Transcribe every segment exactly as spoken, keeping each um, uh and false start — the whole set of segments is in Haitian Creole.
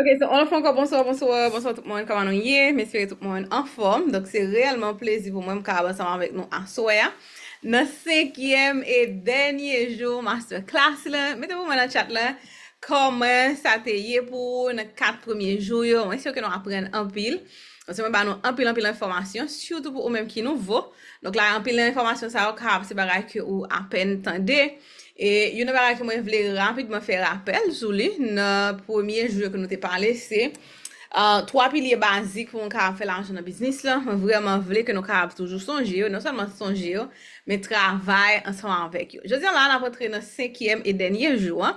Ok, so, on fwa ankò, bonswa, bonswa, bonswa tout moun, kòman nou ye? M espere tout moun anfòm. Donk, se reyèlman plezi pou mwen m kapab ansanm avèk nou aswè a. Nan senkyèm e dènye jou masterclass la, mete pou mwen nan chat la kòman sa te ye pou ou nan kat premye jou yo. Mwen si ke nou aprann anpil. Paske mwen ba nou anpil, anpil enfòmasyon, sitou pou ou menm ki nouvo. Donk la, anpil nan enfòmasyon sa yo kapab se bagay ke ou apèn tande. E youn nan bagay ke mwen vle rapidman fè rapèl sou li, nan premye jou yo ke nou te pale, se uh, twa pilye bazik pou moun kapab fè lajan nan biznis la. Mwen vrèman vle ke nou kapab toujou sonje yo, non sèlman sonje yo, men travay ansanm avèk yo. Jodi an la, n ap antre nan senkyèm e dènye jou an.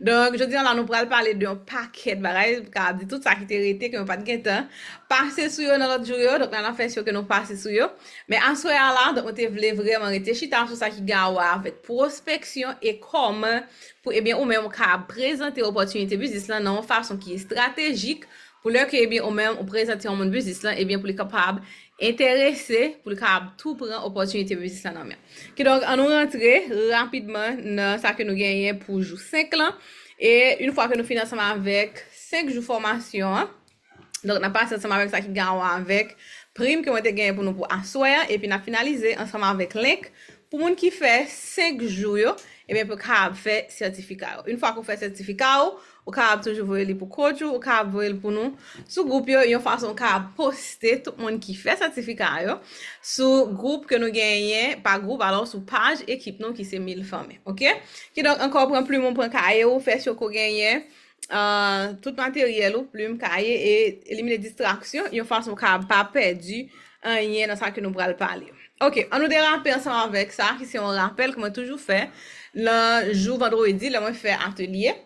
Donk, jodi an la, nou pral pale de yon pakèt bagay, m kapab di tout sa ki te rete, ke mwen pa t gen tan pase sou yo nan lòt jou yo. Donk, la, n ap fè si ke nou pase sou yo. Men aswè a la, donk, mwen te vle vrèman rete chita sou sa ki gen a wè avèk pwospeksyon e kòman pou, ebyen, ou menm ou kapab prezante opòtinite biznis lan nan yon fason ki estratejik, pou lè ke, ebyen, ou menm ou prezante yon moun biznis lan, ebyen, pou li kapab enterese, pou li kapab tou pran opòtinite biznis lan nan men. Kidonk, ann nou rantre rapidman nan sa ke nou genyen pou jou senk lan. E yon fwa ke nou fini ansanm avèk senk jou fòmasyon an, donk, n ap pase ansanm avèk sa ki gen a wè avèk prim ke mwen te genyen pou nou pou aswè an, epi n ap finalize ansanm avèk link pou moun ki fè senk jou yo, ebyen, pou kapab fè sètifika yo. Yon fwa ke w fè sètifika ou, ou kapab toujou voye li pou coach ou, ou kapab voye li pou nou sou gwoup yo, yon fason ou kapab poste tout moun ki fè sètifika yo sou gwoup ke nou genyen, pa gwoup, alò sou paj ekip nou ki se Mil Fanmi, ok? Kidonk, ankò pran plim ou, pran kaye ou, fè si ke w genyen uh, tout materyèl ou, plim, kaye, e elimine distraksyon, yon fason ou kapab pa pèdi anyen nan sa ke nou pral pale. Ok, ann nou derape ansanm avèk sa, ki se yon rapèl ke mwen toujou fè nan jou vandredi, lè mwen fè atelye.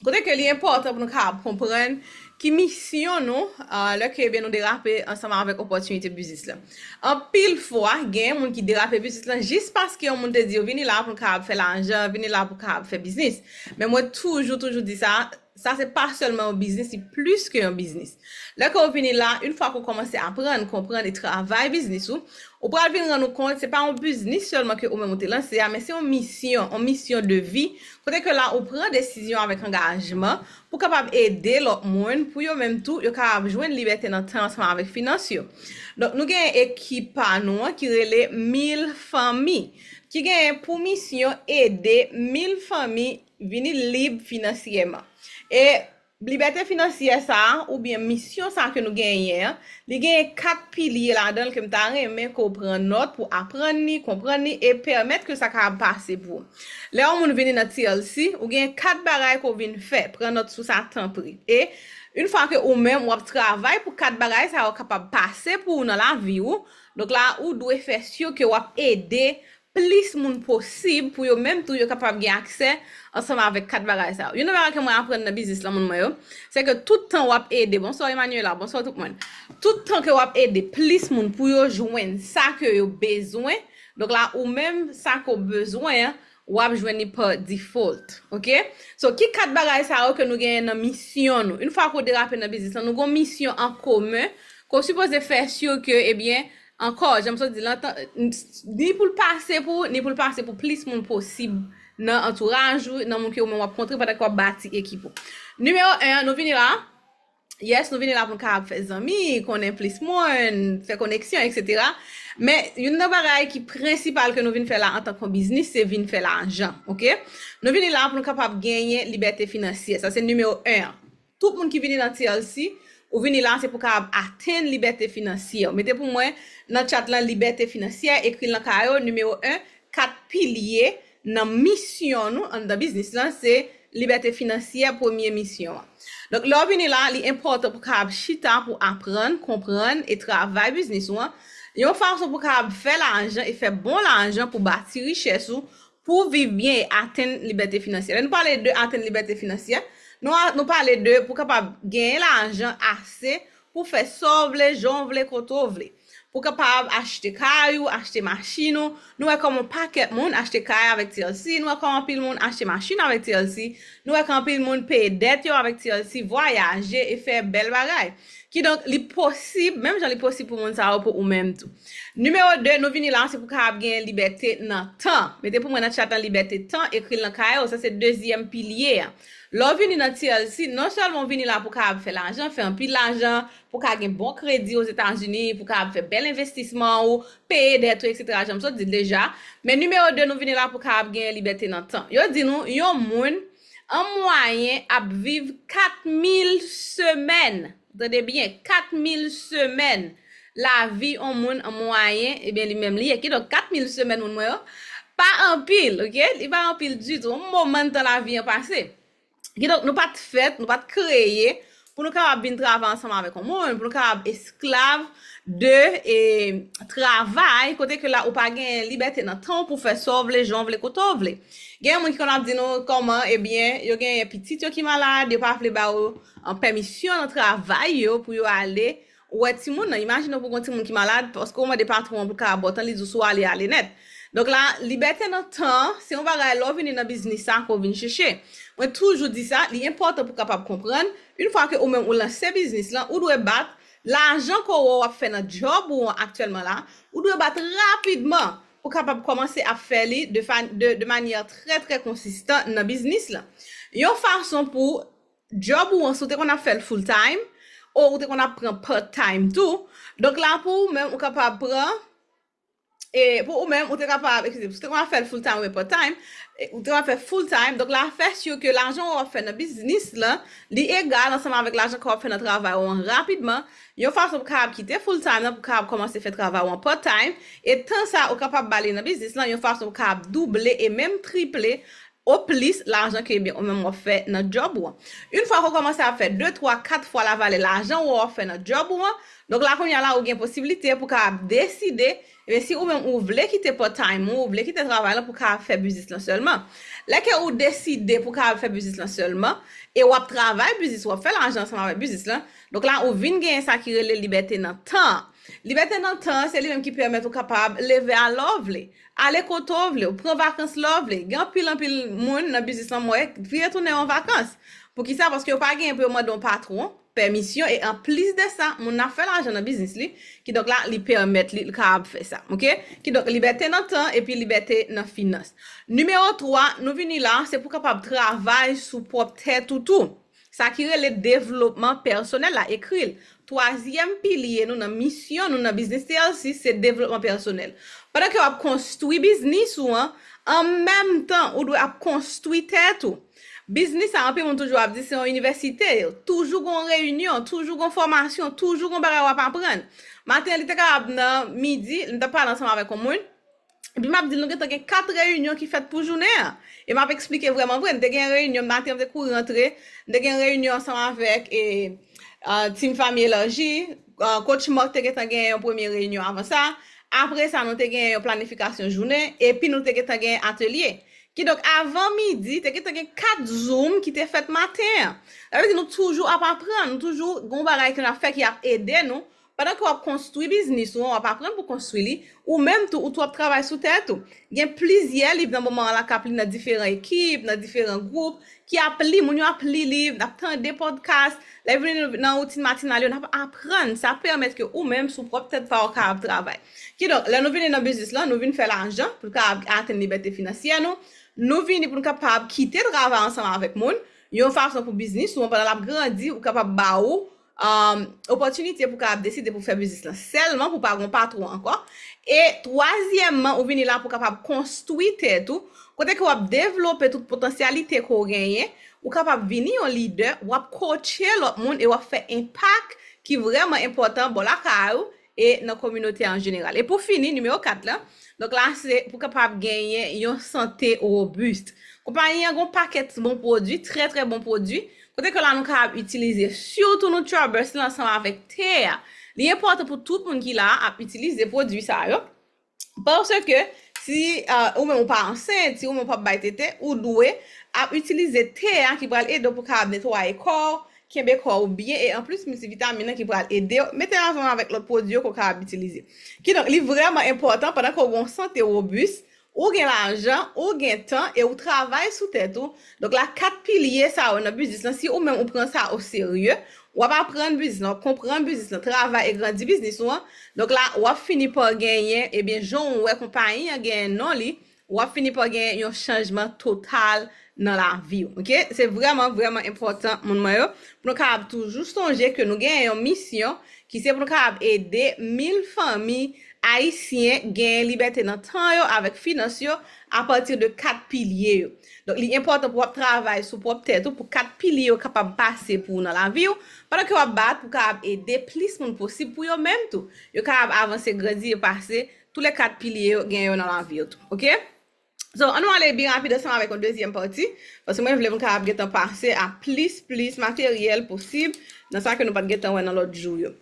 Kote ke li enpòtan pou nou kapab konprann ki misyon nou, uh, lè ke, ebyen, nou derape ansanm avèk opòtinite biznis la. Anpil fwa, gen moun ki derape biznis lan jis paske yon moun te di yo vini la pou nou kapab fè lajan, vini la pou kapab fè biznis. Men mwen toujou, toujou di sa, sa se pa sèlman yon biznis, li plis ke yon biznis. Lè ke w vini la, yon fwa ke w kòmanse aprann, konprann e travay biznis ou, ou pral vin rann ou kont se pa yon biznis sèlman ke ou menm ou te lanse a, men se yon misyon, yon misyon de vi, kote ke la ou pran desizyon avèk angajman pou kapab ede lòt moun, pou yo menm tou, yo kapab jwenn libète nan tan ansanm avèk finans yo. Donk, nou gen ekip pa nou an ki rele Mil Fanmi, ki gen pou misyon ede mil fanmi vini lib finansyèman. E libète finansyè sa a, oubyen misyon sa a ke nou genyen an, li genyen kat pilye ladan l ke m ta renmen ke w pran nòt pou aprann li, konprann li e pèmèt ke sa kapab pase pou ou. Lè yon moun vini nan T L C, ou gen kat bagay ke w vin fè, pran nòt sou sa tanpri. E yon fwa ke ou menm w ap travay pou kat bagay sa yo kapab pase pou ou nan lavi ou, donk la ou dwe fè si ke w ap ede plis moun posib pou yo menm tou yo kapab gen aksè ansanm avèk kat bagay sa yo. Youn nan bagay ke mwen aprann nan biznis lan moun mwen yo, se ke tout tan w ap ede, bonswa Emmanuela, bonswa tout moun. Tout tan ke w ap ede plis moun pou yo jwenn sa ke yo bezwen, donk la ou menm sa ke w bezwen an, w ap jwenn li pa default, ok? So, ki kat bagay sa yo ke nou genyen nan misyon nou? Yon fwa ke w derape nan biznis lan, nou gen yon misyon an komen, ke w sipoze fè si ke, ebyen, ankò, jan m sot di l, ni pou l pase pou, ni pou l pase pou plis moun posib nan antouraj ou, nan moun ke ou menm w ap kontre pandan ke w ap bati ekip ou. Nimewo en an, nou vini la. Yes, nou vini la pou n kapab fè zanmi, konnen plis moun, fè koneksyon, etsetera. Men, youn nan bagay ki prensipal ke nou vin fè la antanke yon biznis, se vin fè lajan, ok? Nou vini la pou nou kapab genyen libète finansyè. Sa se nimewo en an. Tout moun ki vini nan T L C, ou vini la, se pou kapab atenn libète finansyè. Mete pou mwen nan chat lan libète finansyè, ekri l nan kaye w, nimewo en, kat pilye nan misyon nou anndan biznis lan, se libète finansyè, premye misyon an. Donk, lè w vini la, li enpòtan pou kapab chita pou aprann, konprann e travay biznis ou an, yon fason pou kapab fè lajan e fè bon lajan pou bati richès ou, pou w viv byen e atenn libète finansyè. Lè nou pale de atenn libète finansyè, nou, nou pale de pou kapab genyen lajan ase pou fè sa w vle, jan w vle, kote w vle. Pou kapab achte kay ou, achte machin ou. Nou wè kòman yon pakèt moun achte kay avèk T L C, nou wè kòman anpil moun achte machin avèk T L C, nou wè kòman anpil moun peye dèt yo avèk T L C, vwayaje e fè bèl bagay. Kidonk, li posib, menm jan li posib pou moun sa yo, pou ou menm tou. Nimewo de, nou vini la, se pou kapab gen libète nan tan. Mete pou mwen nan chat lan libète tan, ekri l nan kaye w, sa se dezyèm pilye a. Lè w vini nan T L C, non sèlman w vini la pou kapab fè lajan, fè anpil lajan, pou ka gen bon kredi Ozetazini, pou kapab fè bèl envestisman ou, peye dèt ou, etsetera, jan m sot di l deja. Men nimewo de, nou vini la pou kapab gen libète nan tan. Yo di nou, yon moun, an mwayen, ap viv kat mil semèn. Tande byen, kat mil semèn lavi yon moun an mwayen, ebyen, li menm li ye. Kidonk, kat mil semèn moun mwen yo, pa anpil, oke? Li pa anpil ditou. Yon moman tan lavi an pase. Kidonk, nou pa t fèt, nou pa t kreye pou nou kapab vin travay ansanm avèk yon moun, pou nou kapab esklav de e, travay, kote ke la ou pa gen libète nan tan w pou fè sa w vle, jan w vle, kote w vle. Gen moun ki konn ap di nou kòman, ebyen, yo gen pitit yo ki malad, yo pa vle ba yo an pèmisyon nan travay yo pou yo ale wè timoun nan. Imajine w pou gen yon timoun ki malad, paske w mande patwon an pou l ka ap ba w tan, li di w si w ale, ale nèt. Donk la, libète nan tan, se yon bagay lè w vini nan biznis sa ke w vin chèche. Mwen toujou di sa, li enpòtan pou w kapab konprann, yon fwa ke ou menm ou lanse biznis lan, ou dwe bat lajan ke w wè w ap fè nan djòb ou an aktyèlman la, ou dwe bat rapidman pou w kapab kòmanse ap fè li de, fa- de, de manyè trè, trè konsistan nan biznis lan. Yon fason pou djòb ou an, si w te konn ap fè l full time, ou te konn ap pran part time tou. Donk la, pou ou menm, ou kapab pran, e pou ou menm, ou te kapab, eskize, si w te konn ap fè l full time oubyen part time, e ou te konn ap fè full time, donk la, fè si ke lajan w ap fè nan biznis lan, li egal ansanm avèk lajan ke w ap fè nan travay ou an rapidman, yon fason pou w kapab kite full time nan, pou w kapab kòmanse fè travay ou an part time, e tan sa ou kapab ba li nan biznis lan, yon fason pou w kapab double e menm triple o plis lajan ke, ebyen, ou menm w ap fè nan djòb ou an. Yon fwa ke w kòmanse ap fè de, twa, kat fwa lavalè lajan w ap fè nan djòb ou an, donk la kounye a la ou gen posiblite pou w kapab deside, ebyen, si ou menm ou vle kite part time ou, ou vle kite travay lan pou w kapab fè biznis lan sèlman. Lè ke ou deside pou w kapab fè biznis lan sèlman, e w ap travay biznis, w ap fè lajan ansanm avèk biznis lan, donk la ou vin genyen sa ki rele libète nan tan an. Libète nan tan an, se li menm ki pèmèt ou kapab leve a lè w vle, ale kote w vle, ou pran vakans lè w vle. Gen anpil, anpil moun nan biznis lan, mwen, vire tounen an vakans. Poukisa? Paske yo pa genyen pou yo mande yon patwon pèmisyon, e anplis de sa, moun nan ap fè lajan nan biznis li, kidonk la, li pèmèt li, li kapab fè sa, oke? Kidonk, libète nan tan, epi libète nan finans. Nimewo twa, nou vini la, se pou kapab travay sou pwòp tèt ou tou. Sa ki rele devlopman pèsonèl la, ekri l. Twazyèm pilye nou nan misyon nou nan Business T L C, se devlopman pèsonèl. Pandan ke w ap konstwi biznis ou an, an menm tan, ou dwe ap konstwi tèt ou. Biznis sa, anpil moun toujou ap di se yon inivèsite. Toujou gon reyinyon, toujou gon fòmasyon, toujou gon bagay w ap aprann. Maten, li te kapab nan midi, m t ap pale ansanm avèk yon moun. Epi m ap di l, nou gentan gen kat reyinyon ki fèt pou jounen an. E m ap eksplike vrèman vre. Nou te gen reyinyon maten, m te kouri rantre. Nou te gen reyinyon ansanm avèk e, uh, Team Fanmi Elaji. Uh, Coach Mark te gentan gen yon premye reyinyon avan sa. Apre sa, nou te gen yon planifikasyon jounen. Epi nou te gentan gen atelye. Kidonk, avan midi, te gentan gen kat Zoom ki te fèt maten an. Sa vle di nou toujou ap aprann, nou toujou gen yon bagay ke n ap fè ki ap ede nou. Pandan ke w ap konstwi biznis ou an, w ap aprann pou konstwi li, ou menm tou, ou tou ap travay sou tèt ou. Gen plizyè liv nan moman an la k ap li nan diferan ekip, nan diferan gwoup, ki ap li, moun yo ap li liv, n ap tande podcast, lè vini nan woutin matinal yo, n ap aprann. Sa pèmèt ke ou menm, sou pwòp tèt pa w, w kapab travay. Kidonk, lè nou vini nan biznis lan, nou vin fè lajan pou n kapab atenn libète finansyè nou. Nou vini pou n kapab kite travay ansanm avèk moun, yon fason pou biznis ou an, pandan l ap grandi, ou kapab ba ou, um, opòtinite pou kapab deside pou fè biznis lan sèlman, pou pa gon patwon ankò. E twazyèmman, ou vini la pou kapab konstwi tèt ou, kote ke w ap devlope tout potansyalite ke w genyen, ou kapab vini yon lidè, w ap coache lòt moun e w ap fè enpak ki vrèman enpòtan bò lakay ou e nan kominote an jeneral. E pou fini, nimewo kat lan, donk la se pou kapab genyen yon sante wobis. Konpayi an gon pakèt bon pwodui, trè, trè bon pwodui, kote ke la nou kapab itilize, sitou Nutrabust lan ansanm avèk te a. Li enpòtan pou tout moun ki la a ap itilize pwodui sa yo. Paske si, uh, ou menm ou pa ansent, si ou menm ou p ap bay tete, ou dwe ap itilize te a ki pral ede w pou kapab netwaye kò w, kenbe kò w byen, e anplis miltivitamin nan ki pral ede w, mete ansanm avèk lòt pwodui yo ke w kapab itilize. Kidonk, li vrèman enpòtan pandan ke w gen yon sante wobis, Ou gen lajan, ou gen tan e ou travay sou tèt ou. Donk la, kat pilye sa yo nan biznis lan, si ou menm ou pran sa o serye, w ap aprann biznis lan, w ap konprann biznis lan, travay e grandi biznis ou an. Donk la, w ap fini pa genyen, ebyen, jan w wè konpayi an genyen non li, w ap fini pa genyen yon chanjman total nan lavi w, oke? Se vrèman, vrèman enpòtan, moun mwen yo, pou nou kapab toujou sonje ke nou genyen yon misyon ki se pou nou kapab ede mil fanmi ayisyen genyen libète nan tan yo avèk finans yo apati de kat pilye yo. Donk, li enpòtan pou w ap travay sou pwòp tèt ou, pou kat pilye yo kapab pase pou ou nan lavi w, pandan ke w ap bat pou kapab ede plis moun posib pou yo menm tou, yo kapab avanse, grandi e pase tou le kat pilye yo gen yo nan lavi yo tou, oke? So, ann nou ale byen rapid ansanm avèk yon dezyèm pati, paske mwen vle pou n kapab gentan pase a plis, plis materyèl posib nan sa ke nou pa t gentan wè nan lòt jou yo.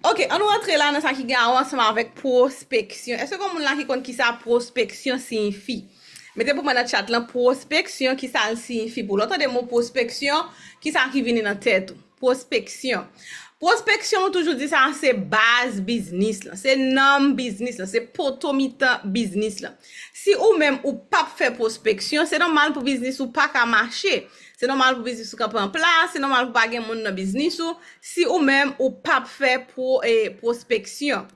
Oke, ann nou rantre la nan sa ki gen a wè ansanm avèk pwospeksyon. Èske gen moun la ki konn kisa pwospeksyon siyifi? Mete pou mwen nan chat lan pwospeksyon, kisa l siyifi pou ou. Lè w tande mo pwospeksyon, kisa ki vini nan tèt ou? Pwospeksyon. Pwospeksyon, nou toujou di sa, se baz biznis lan, se nanm biznis lan, se poto mitan biznis lan. Si ou menm ou p ap fè pwospeksyon, se nòmal pou biznis ou pa ka mache. Se nòmal pou biznis ou kanpe an plas, se nòmal pou pa gen moun nan biznis ou, si ou menm ou p ap fè pwo, e, pwospeksyon.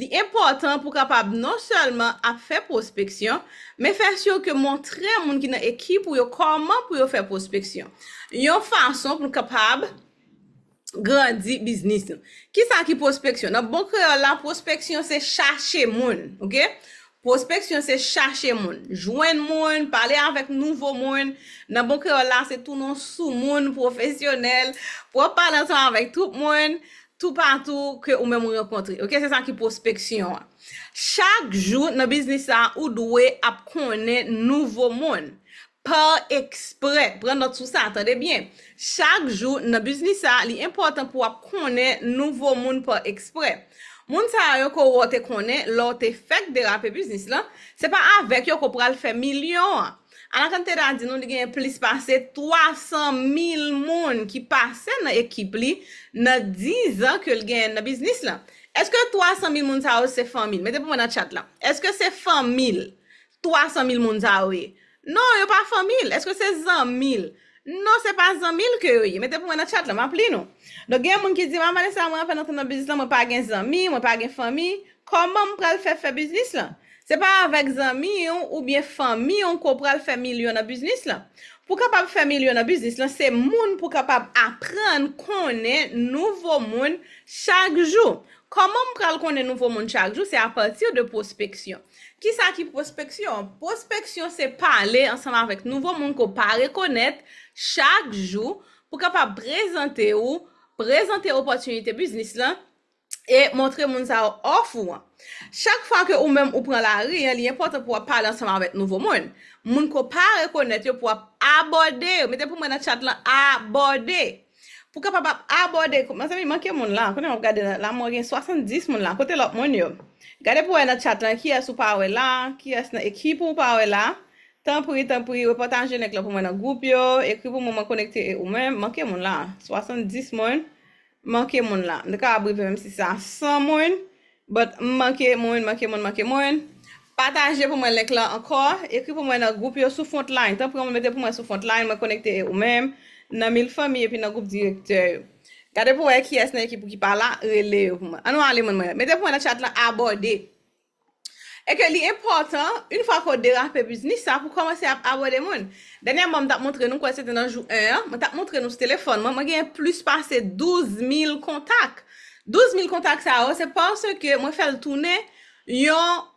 Li enpòtan pou w kapab non sèlman ap fè pwospeksyon, men fè si ke montre moun ki nan ekip ou yo kòman pou yo fè pwospeksyon. Yon fason pou nou kapab grandi biznis nou. Kisa ki pwospeksyon? Nan bon kreyòl la, pwospeksyon se chache moun, oke? Pwospeksyon se chache moun, jwenn moun, pale avèk nouvo moun. Nan bon kreyòl la, se tounen w sou moun pwofesyonèl, pou w ap pale ansanm avèk tout moun, toupatou ke ou menm ou rankontre. Oke, se sa ki pwospeksyon an. Chak jou nan biznis sa, ou dwe ap konnen nouvo moun. Pa eksprè, pran nòt sou sa, tande byen. Chak jou nan biznis sa, li enpòtan pou w ap konnen nouvo moun pa eksprè. Moun sa yo ke w te konnen lè w te fèk derape biznis lan, se pa avèk yo ke w pral fè milyon an. Alakante ta di nou li genyen plis pase twa san mil moun ki pase nan ekip li nan diz an ke l genyen nan biznis lan. Èske twa san mil moun sa yo se fanmi l? Mete pou mwen nan chat lan. Èske se fanmi l? Twa san mil moun sa yo ye? Non, yo pa fanmi l. Èske se zanmi l? Non, se pa zanmi l ke yo ye. Mete pou mwen nan chat lan, m ap li nou. Donk, gen moun ki di, "Mama Vanessa, mwen apèn antre nan biznis lan, mwen pa gen zanmi, mwen pa gen fanmi. Kòman m pral fè fè biznis lan?" Se pa avèk zanmi w oubyen fanmi w ke w pral fè milyon nan biznis lan. Pou w kapab fè milyon nan biznis lan, se moun pou w kapab aprann konnen nouvo moun chak jou. Kòman m pral konnen nouvo moun chak jou? Se apati de pwospeksyon. Kisa ki pwospeksyon? Pwospeksyon se pale ansanm avèk nouvo moun ke w pa rekonèt chak jou pou w kapab prezante w, prezante opòtinite biznis lan, e montre moun sa yo òf ou an. Chak fwa ke ou menm ou pran lari an, li enpòtan pou w ap pale ansanm avèk nouvo moun. Moun ke w pa rekonèt yo pou w ap abòde yo. Mete pou mwen nan chat lan, abòde. Pou kapab ap abòde, mezanmi, manke moun la. Kounye a m ap gade la, la mwen gen swasanndis moun la. Kote lòt moun yo? Gade pou wè nan chat lan, kiyès ou pa wè la, kiyès nan ekip ou pa wè la. Tanpri, tanpri, repataje link lan pou mwen nan gwoup yo. Ekri pou mwen, mwen konekte e ou menm. Manke moun la. Swasanndis moun. Manke moun la. M te kapab rive menm si se a san moun. But m manke moun, manke moun, manke moun. Pataje pou mwen link lan ankò. Ekri pou mwen nan gwoup yo sou Frontline. Tanpri, mete pou mwen sou Frontline. Mwen konekte e ou menm nan Mil Fanmi epi nan gwoup direktè yo. Gade pou wè kiyès nan ekip ou ki pa la, rele yo pou mwen. Ann nou ale moun mwen. Mete pou mwen nan chat lan abòde. E ke li enpòtan, yon fwa ke w derape biznis sa, pou w kòmanse ap abòde moun. Dènyèman, m t ap montre nou, kwè se te nan jou en an, mwen t ap montre nou sou telefòn mwen, mwen genyen plis pase douz mil kontak. Douz mil kontak sa yo, se paske mwen fè l tounen yon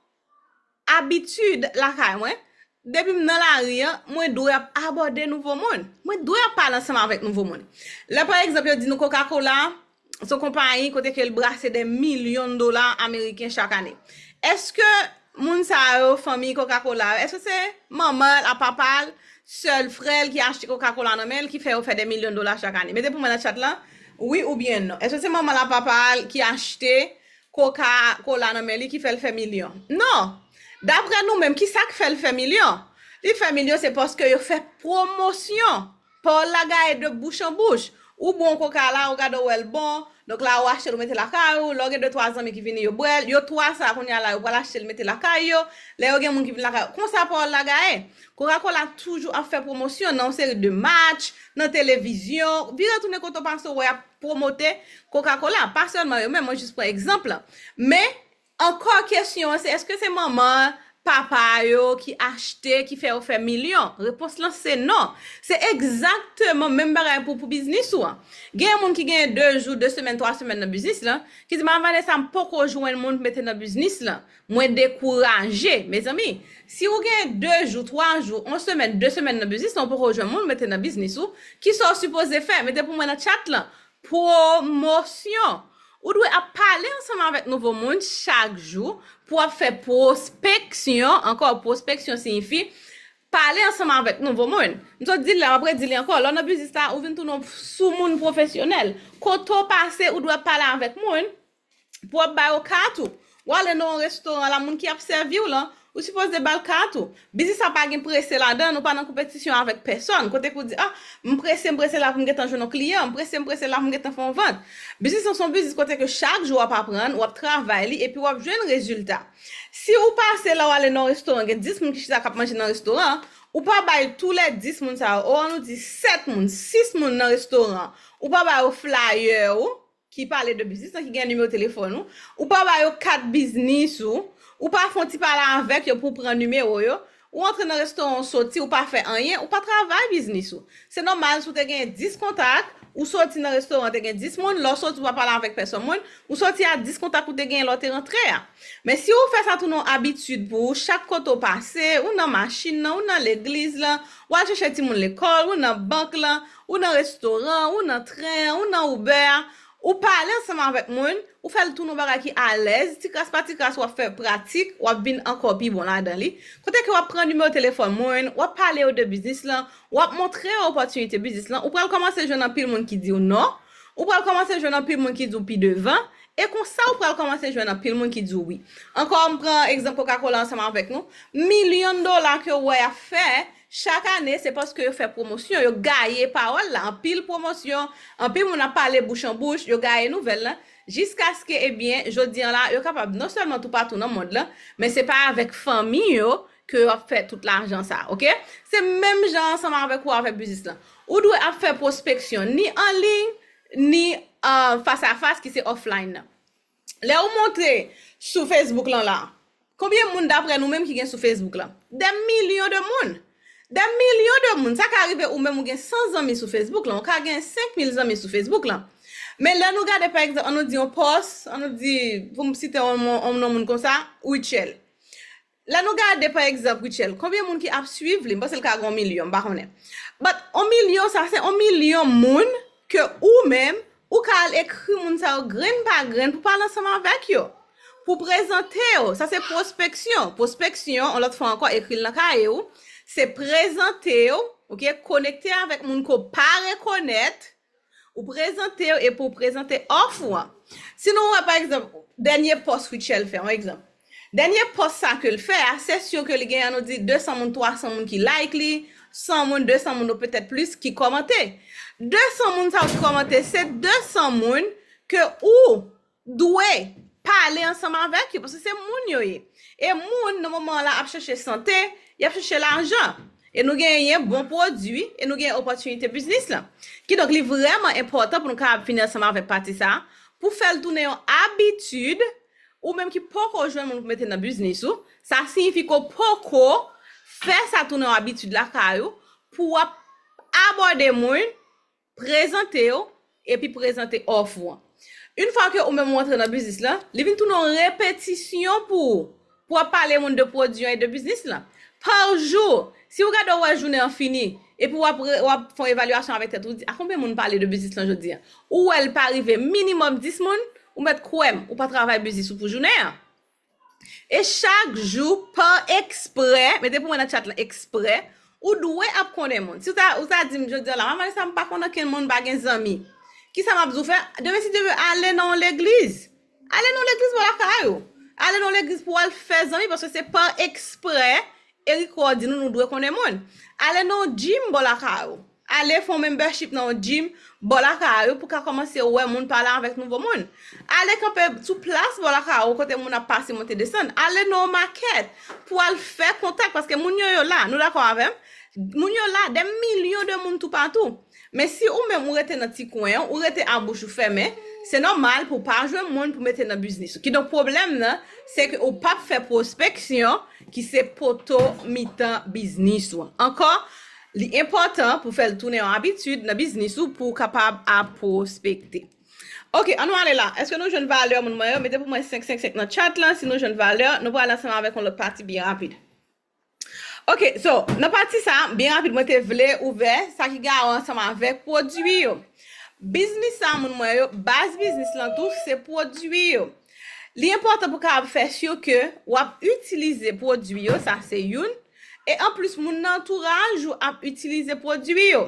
abitid lakay mwen. Depi m nan lari an, mwen dwe ap abòde nouvo moun. Mwen dwe ap pale ansanm avèk nouvo moun. Lè, pa egzanp, yo di nou Coca-Cola, se yon konpayi kote ke l brase dè milyon dola ameriken chak ane. Èske moun sa yo, fanmi Coca-Cola yo, èske se manman l ak papa l, sè l, frè l ki achte Coca-Cola nan men l ki fè yo fè dè milyon dola chak ane? Mete pou mwen nan chat lan, wi oubyen non. Èske se manman l ak papa l ki achte Coca-Cola nan men li ki fè l fè milyon? Non. Daprè nou menm, kisa k fè l fè milyon? Li fè milyon se paske yo fè pwomosyon. Pawòl la gaye de bouch an bouch. Ou bon koka la, ou gade w wè l bon, Donk la, ou achte l, ou mete lakay ou, lè w gen de twa zanmi ki vini, yo bwè l, yo twa sa, kounye a la, yo pral achte l, mete lakay yo, lè yo gen moun ki vin lakay yo. Konsa pawòl la gaye. Coca-Cola toujou ap fè pwomosyon nan yon seri de match, nan televizyon, vire tounen kote w pase, w wè y ap pwomote Coca-Cola. Pa sèlman yo menm, mwen jis pran egzanp la. Men, ankò kesyon an, se èske se manman, papa yo ki achte, ki fè yo fè milyon? Repons lan se non. Se egzakteman menm bagay pou, pou biznis ou an. Gen moun ki gen de jou, de semèn, twa semèn nan biznis lan, ki di, "Manman Vanessa, m poko jwenn moun pou mete nan biznis lan. Mwen dekouraje." Mezanmi, si ou gen de jou, twa jou, yon semèn, de semèn nan biznis lan, ou poko jwenn moun pou mete nan biznis ou, kisa w sipoze fè? Mete pou mwen nan chat lan. Pwomosyon. Ou dwe ap pale ansanm avèk nouvo moun chak jou pou w ap fè pwospeksyon. Ankò, pwospeksyon siyifi pale ansanm avèk nouvo moun. M sot di l la, m ap redi li ankò. Lè w nan biznis la, ou vin tounen yon sou moun pwofesyonèl. Kote w pase, ou dwe ap pale avèk moun pou w ap ba yo kat ou. W ale nan yon restoran la, moun ki ap sèvi w lan, ou sipoze ba l kat ou. Biznis la pa gen prese ladan l, ou pa nan konpetisyon avèk pèsòn. Kote ke w di, "Ah, m prese, m prese la pou m gentan jwenn yon kliyan, m prese, m prese la pou m gentan fè yon vant." Biznis lan se yon biznis kote ke chak jou w ap aprann, w ap travay li, epi w ap jwenn rezilta. Si ou pase la, w ale nan yon restoran, gen dis moun ki chita k ap manje nan restoran an, ou pa bay tou lè dis moun sa yo, o, ann nou di sèt moun, sis moun nan restoran an, ou pa ba yo flayè ou, ki pale de biznis lan, ki gen nimewo telefòn ou, ou pa ba yo kat biznis ou, ou pa fè yon ti pale avèk yo pou w pran nimewo yo, ou antre nan restoran, ou soti, ou pa fè anyen, ou pa travay biznis ou. Se nòmal si w te gen dis kontak, ou soti nan restoran, te gen dis moun, lè w soti, ou pa pale avèk pèsòn moun, ou soti a dis kontak ou te gen lè w te rantre a. Men si ou fè sa tounen yon abitid pou ou, chak kote w pase, ou nan machin nan, ou nan legliz lan, w al chèche timoun lekòl, ou nan bank lan, ou nan restoran, ou nan tren an, ou nan Uber a, ou pale ansanm avèk moun, ou fè l tounen yon bagay ki alèz, ti kras pa ti kras, w ap fè pratik, w ap vin ankò pi bon ladan li. Kote ke w ap pran nimewo telefòn moun, w ap pale yo de biznis lan, w ap montre yo opòtinite biznis lan, ou pral kòmanse jwenn anpil moun ki di w non, ou pral kòmanse jwenn anpil moun ki di w pi devan, e konsa ou pral kòmanse jwenn anpil moun ki di w wi. Ankò, m pran egzanp Coca-Cola ansanm avèk nou, milyon dola ke w wè y ap fè, chak ane, se paske yo fè pwomosyon, yo gaye pawòl la, anpil pwomosyon, anpil moun ap pale bouch an bouch, yo gaye nouvèl lan, jiskaske, ebyen, jodi an la, yo kapab non sèlman toupatou nan mond lan, men se pa avèk fanmi yo ke yo ap fè tout lajan sa, oke? Se menm jan ansanm avèk ou avèk biznis lan. Ou dwe ap fè pwospeksyon, ni an liy, ni, ah, fas a fas, ki se offline nan. Lè ou montre sou Facebook lan la, konbyen moun daprè nou menm ki gen sou Facebook lan? Dè milyon de moun. Dè milyon de moun. Sa ka rive ou menm ou gen san zanmi sou Facebook lan, ou ka gen senk mil zanmi sou Facebook lan. Men lè nou gade, pa egzanp, ann nou di yon pòs, ann nou di, pou m site yon, yon, yon non moun konsa, Rutshelle. Lè nou gade, pa egzanp, Rutshelle, konbyen moun ki ap swiv li? M panse l ka gen yon milyon, m pa konnen. But yon milyon, sa se yon milyon moun ke ou menm, ou ka al ekri moun sa yo grenn pa grenn pou pale ansanm avèk yo. Pou prezante yo, sa se pwospeksyon. Pwospeksyon, yon lòt fwa ankò, ekri l nan kaye w, se prezante yo, oke, konekte avèk moun ke w pa rekonèt, ou prezante yo epi w prezante òf ou an. Si nou wè, pa egzanp, dènye pòs Rutshelle fè, yon egzanp. Dènye pòs sa ke l fè a, se sure ke li gen, ann nou di, de san moun, twa san moun ki like li, san moun, de san moun, ou petèt plis, ki kòmante. De san moun sa yo ki kòmante, se de san moun ke ou dwe pale ansanm avèk yo, paske se moun yo ye. E moun, nan moman an la, ap chèche sante, y ap chèche lajan. E nou genyen bon pwodui, e nou genyen opòtinite biznis lan. Kidonk, li vrèman enpòtan pou nou kapab fini ansanm avèk pati sa a, pou fè l tounen yon abitid, ou menm ki poko jwenn moun pou mete nan biznis ou, sa siyifi ke w poko fè sa tounen yon abitid lakay ou, pou w ap abòde moun, prezante yo, epi prezante òf ou an. Yon fwa ke ou menm ou antre nan biznis lan, li vin tounen yon repetisyon pou ou, pou w ap pale moun de pwodui an e de biznis lan. Pa jou, si ou gade ou wè jounen an fini, epi w ap, re- w ap fè yon evalyasyon avèk tèt ou, di, "A konbyen moun pale de biznis lan jodi a?" Ou wè l pa rive minimòm dis moun, ou mèt kwè m, ou pa travay biznis ou pou jounen an. E chak jou, pa eksprè, mete pou mwen nan chat lan, eksprè, ou dwe ap konnen moun. Si ou ta, ou ta di m jodi a la, "Manman Vanessa, m pa konn ankenn moun, m pa gen zanmi." Kisa m ap di w fè? Demen si Dye vle, ale nan yon legliz. Ale nan yon legliz bò lakay ou. Ale nan yon legliz pou w al fè zanmi, paske se pa eksprè, Eric Rohr di nou, nou dwe konnen moun. Ale nan yon gym bò lakay ou. Ale fè yon membership nan yon gym bò lakay ou pou ka kòmanse wè moun, pale avèk nouvo moun. Ale kanpe sou plas bò lakay ou kote moun ap pase monte desann. Ale nan yon makèt pou al fè kontak paske moun yo yo la. Nou dakò avè m? Moun yo la, dè milyon de moun toupatou. Men si ou menm ou rete nan ti kwen an, ou rete a bouch ou fèmen, se nòmal pou w pa jwenn moun pou mete nan biznis ou. Kidonk pwoblèm nan, se ke ou p ap fè pwospeksyon ki se poto mitan biznis ou an. Ankò, li enpòtan pou fè l tounen yon abitid nan biznis ou pou w kapab ap pwospekte. Ok, ann nou ale la. Èske nou jwenn valè moun mwen yo? Mete pou mwen senk senk senk nan chat lan si nou jwenn valè. Nou pral ansanm avèk yon lòt pati byen rapid. Ok, so, nan pati sa, byen rapid, mwen te vle ouvè sa ki garan ansanm avèk pwodui yo. Biznis sa, moun mwen yo, baz biznis lan tou, se pwodui yo. Li enpòtan pou kapab fè si ke w ap itilize pwodui yo, sa se youn. E anplis, moun nan antouraj ou ap itilize pwodui yo.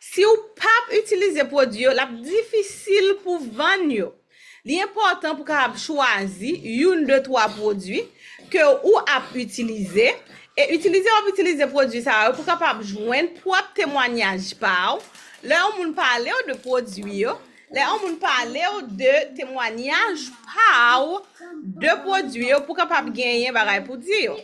Si w p ap itilize pwodui yo, l ap difisil pou vann yo. Li enpòtan pou kapab chwazi youn, de, twa pwodui ke ou ap itilize. E itilize w ap itilize pwodui sa yo pou kapab jwenn pwòp temwanyaj pa w. Lè yon moun pale w de pwodui yo, lè yon moun pale w de temwanyaj pa w de pwodui yo pou kapab genyen bagay pou di yo.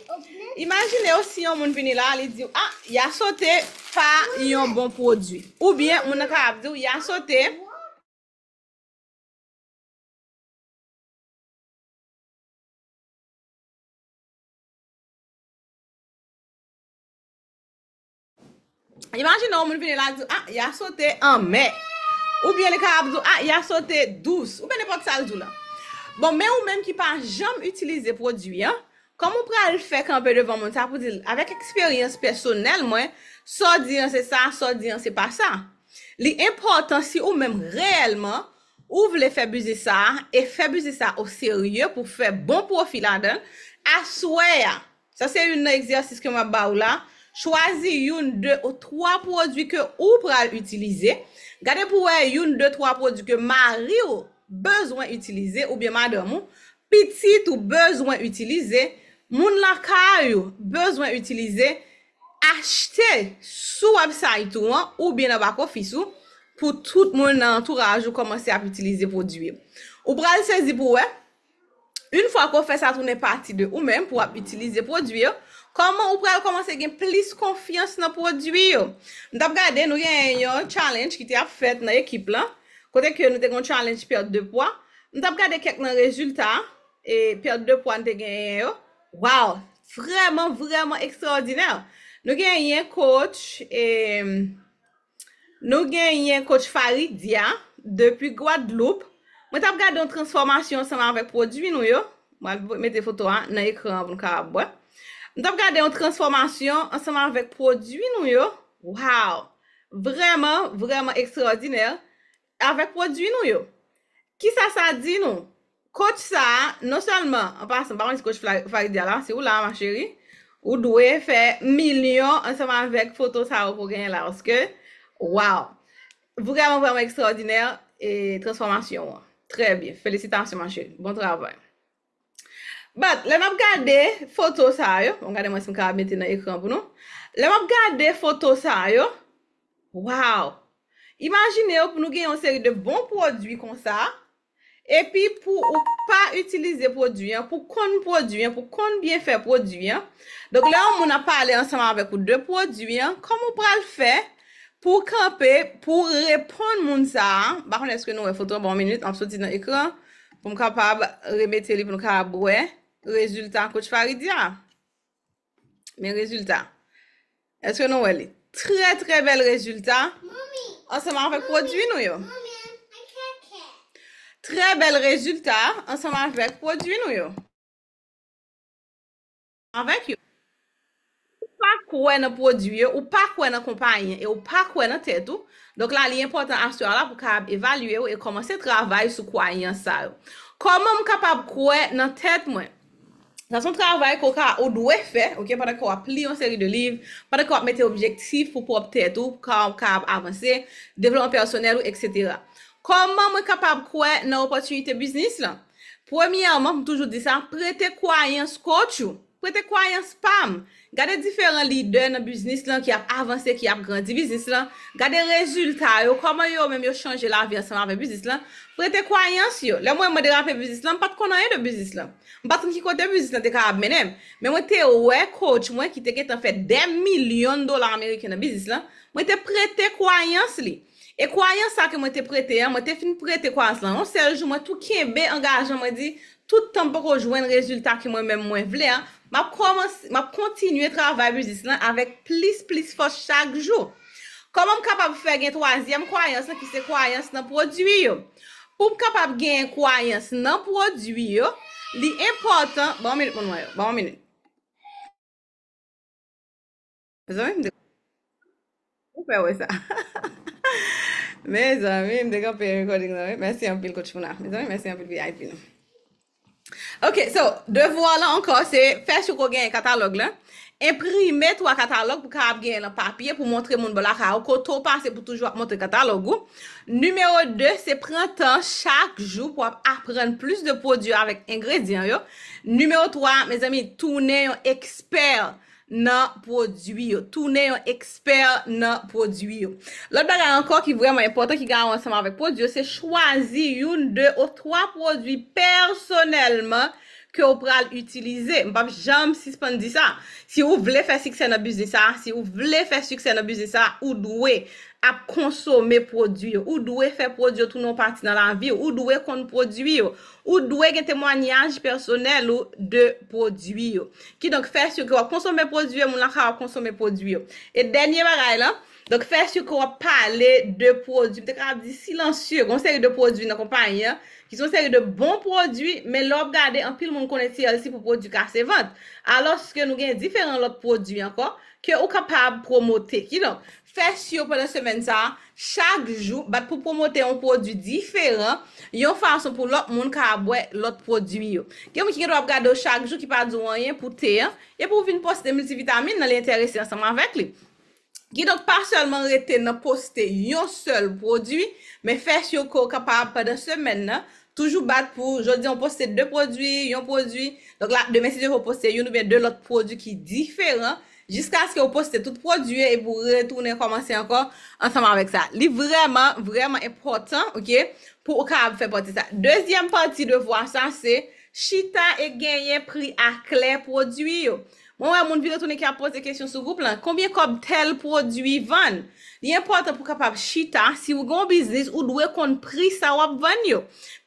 Imajine w si yon moun vini la, li di w, ah, Yasote pa yon bon pwodui. Oubyen, moun nan kapab di w, Yasote Imajine yon moun vini la di, ah, Yasote anmè. Oubyen li kapab di, ah, Yasote dous. Oubyen nenpòt sa l di w la. Bon, men ou menm ki pa janm itilize pwodui an, kòman w pral fè kanpe devan moun sa pou di l, avèk eksperyans pèsonèl mwen, sa w di an se sa, sa w di an se pa sa. Li enpòtan si ou menm reyèlman ou vle fè biznis sa a e fè biznis sa a o serye pou fè bon pwofi ladan l, aswè a, sa se youn nan egzèsis ke m ap ba ou la, chwazi youn, de ou twa pwodui ke ou pral itilize. Gade pou wè youn, de, twa pwodui ke mari w bezwen itilize oubyen madanm ou, pitit ou bezwen itilize, moun lakay ou bezwen itilize, achte sou website ou an oubyen nan back office ou pou tout moun nan antouraj ou kòmanse ap itilize pwodui yo. Ou pral sezi pou wè, yon fwa ke w fè sa tounen pati de ou menm pou w ap itilize pwodui yo, kòman ou pral kòmanse gen plis konfyans nan pwodui yo. M t ap gade, nou genyen yon challenge ki te ap fèt nan ekip lan, kote ke nou te gen yon challenge pèt de pwa. M t ap gade kèk nan rezilta, e, pèt de pwa n te genyen yo. Wow! Vrèman, vrèman ekstraòdinè. Nou genyen coach, e, nou genyen coach Faridia depi Gwadloup. Mwen t ap gade yon transfòmasyon ansanm avèk pwodui nou yo. Mwen al mete foto a nan ekran an pou nou kapab wè. M t ap gade yon transfòmasyon ansanm avèk pwodui nou yo. Wow! Vrèman, vrèman ekstraòdinè avèk pwodui nou yo. Kisa sa di nou? Coach sa a, non sèlman, an pasan, m pa konn si coach Fla- Faridia la, si ou la, ma chérie, ou dwe fè milyon ansanm avèk foto sa yo ke w genyen la, paske, wow! Vrèman, vrèman ekstraòdinè, e, transfòmasyon an. Trè byen. Felisitasyon, ma chérie. Bon travay. But, lè n ap gade foto sa yo, bon, gade mwen si m kapab mete nan ekran pou nou. Lè m ap gade foto sa yo, wow! Imajine w pou nou gen yon seri de bon pwodui konsa, epi pou ou pa itilize pwodui an, pou konn pwodui an, pou konn byenfè pwodui an. Donk, lè yon moun ap pale ansanm avèk ou de pwodui an, kòman w pral fè pou w kanpe, pou w reponn moun sa a? M pa konnen èske nou wè foto an, ban m yon minit, m ap soti nan ekran pou m kapab remete li, pou nou kapab wè rezilta coach Faridia. Men rezilta. Èske nou wè li? Trè, trè bèl rezilta ansanm avèk pwodui nou yo. Trè bèl rezilta ansanm avèk pwodui nou yo. Avèk yo. Ou pa kwè nan pwodui yo, ou pa kwè nan konpayi an, e ou pa kwè nan tèt ou. Donk la, li enpòtan aswè a la pou w kapab evalye w e kòmanse travay sou kwayans sa yo. Kòman m kapab kwè nan tèt mwen? Sa se yon travay ke w ka, ou dwe fè, ok, pandan ke w ap li yon seri de liv, pandan ke w ap mete objektif pou pwòp tèt ou, pou ka w kapab avanse, devlopman pèsonèl ou, etsetera. Kòman mwen kapab kwè nan opòtinite biznis lan? Premyèman, m toujou di sa, prete kwayans coach ou. Prete kwayans pa m. Gade diferan lidè nan biznis lan ki ap avanse, ki ap grandi biznis lan. Gade rezilta yo, kòman yo menm yo chanje lavi ansanm avèk biznis lan. Prete kwayans yo. Lè mwen mande rape biznis lan, m pa t konn anyen de biznis lan. M pa t konn ki kote biznis lan te kapab mennen m. Men mwen te wè coach mwen ki te gentan fè dè milyon dola ameriken nan biznis lan. Mwen te prete kwayans li. E kwayans sa ke mwen te prete an, mwen te fin prete kwayans lan. Yon sèl jou, mwen tou kenbe angajman, mwen di, tout tan m poko jwenn rezilta ke mwen menm mwen vle an, m ap kòmanse, m ap kontinye travay biznis lan avèk plis, plis fòs chak jou. Kòman m kapab fè gen twazyèm kwayans lan ki se kwayans nan pwodui yo? Pou m kapab gen kwayans nan pwodui yo, li enpòtan, ban yon minit, moun mwen yo, ban yon minit. Mezanmi, m te, ou fè wè sa. Mezanmi, m te kanpe recording nan, wi. Mèsi anpil, Coach Mona. Mezanmi, mèsi anpil, V I P nou. Ok, so, devwa lan ankò, se fè si w ko genyen katalòg lan. Enprime twa katalòg pou kapab genyen nan papye pou montre moun bò lakay ou kote w pase pou toujou ap montre katalòg ou. Nimewo de, se pran tan chak jou pou ap aprann plis de pwodui avèk engredyan yo. Nimewo twa, mezanmi, tounen yon ekspè nan pwodui yo. Tounen yon ekspè nan pwodui yo. Lòt bagay ankò ki vrèman enpòtan ki garan ansanm avèk pwodui yo, se chwazi youn, de ou twa pwodui pèsonèlman ke w pral itilize. M p ap janm sispann di sa. Si ou vle fè siksè nan biznis sa, si ou vle fè siksè nan biznis sa, ou dwe ap konsome pwodui yo. Ou dwe fè pwodui yo tounen yon pati nan lavi w. Ou dwe konn pwodui yo. Ou dwe gen temwayaj pèsonèl ou de pwodui yo. Kidonk, fè si ke w ap konsome pwodui yo, moun lakay w ap konsome pwodui yo. E dènye bagay lan, donk, fè si ke w ap pale de pwodui, m te kapab di silansye, gen yon seri de pwodui nan konpayi an, ki se yon seri de bon pwodui, men lè w ap gade, anpil moun konnen T L C pou pwodui kase vant. Alòske nou gen diferan lòt pwodui ankò ke ou kapab pwomote. Kidonk, fè si w pandan semèn sa a, chak jou, bat pou pwomote yon pwodui diferan, yon fason pou lòt moun ka ap wè lòt pwodui yo. Gen moun ki gen dwa ap gade w chak jou, ki pa di w anyen pou te an, epi w vin poste miltivitamin nan, li enterese ansanm avèk li. Kidonk, pa sèlman rete nan poste yon sèl pwodui, men fè si ke w kapab pandan semèn nan, toujou bat pou, jodi a w poste de pwodui, yon pwodui. Donk la, demen, si Dye vle, w poste youn oubyen de lòt pwodui ki diferan, jiskaske w poste tout pwodui yo epi w retounen kòmanse ankò ansanm avèk sa. Li vrèman, vrèman enpòtan, ok, pou w kapab fè pati sa. Dezyèm pati devwa sa, se chita e genyen pri aklè pwodui yo. Mwen wè moun vire tounen ki ap poze kesyon sou gwoup lan, konbyen kòb tèl pwodui vann? Li enpòtan pou w kapab chita, si w gen yon biznis, ou dwe konn pri sa w ap vann yo.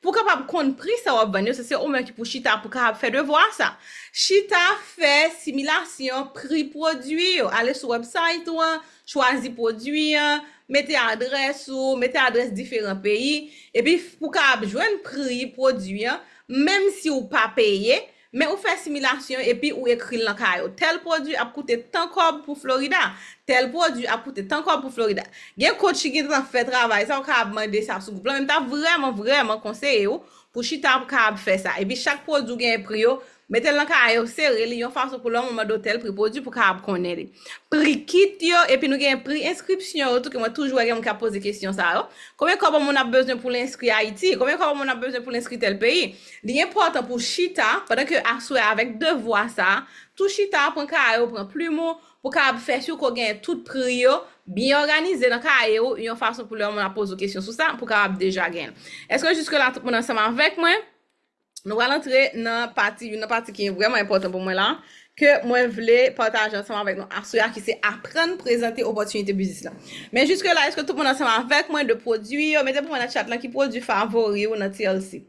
Pou w kapab konn pri sa w ap vann yo, se, se ou menm ki pou chita pou w kapab fè devwa sa. Chita fè similasyon pri pwodui yo. Ale sou website ou an, chwazi pwodui an, mete adrès ou, mete adrès diferan peyi, epi pou w kapab jwenn pri pwodui an, menm si w pa peye, men ou fè similasyon epi ou ekri l nan kaye w. Tèl pwodui ap koute tan kòb pou Florida. Tèl pwodui ap koute tan kòb pou Florida. Gen coach ki gentan fè travay sa, ou kapab mande sa sou gwoup lan, men m ta vrèman, vrèman konseye w pou chita pou kapab fè sa. Epi chak pwodui ou genyen pri yo, mete l nan kaye w, sere li yon fason pou lè yon moun mande w tèl pri pwodui pou kapab konnen li. Pri kit yo, epi nou gen pri enskripsyon yo tou, ke mwen toujou wè gen moun k ap poze kesyon sa yo. Konbyen kòb yon moun ap bezwen pou l enskri Ayiti? Konbyen kòb yon moun ap bezwen pou l enskri tèl peyi? Li enpòtan pou w chita, pandan ke aswè avèk devwa sa, tou chita, pran kaye w, pran plim ou, pou w kapab fè si ke w genyen tout pri yo byen òganize nan kaye w, yon fason pou lè yon moun ap poze w kesyon sou sa, pou w kapab deja genyen l. Èske jiske la tout moun ansanm avèk mwen? Nou pral antre nan pati, youn nan pati ki vrèman enpòtan pou mwen la, ke mwen vle pataje ansanm avèk nou aswè a, ki se aprann prezante opòtinite biznis lan. Men jiske la, èske tout moun ansanm avèk mwen de pwodui yo? Mete pou mwen nan chat lan ki pwodui favori w nan T L C.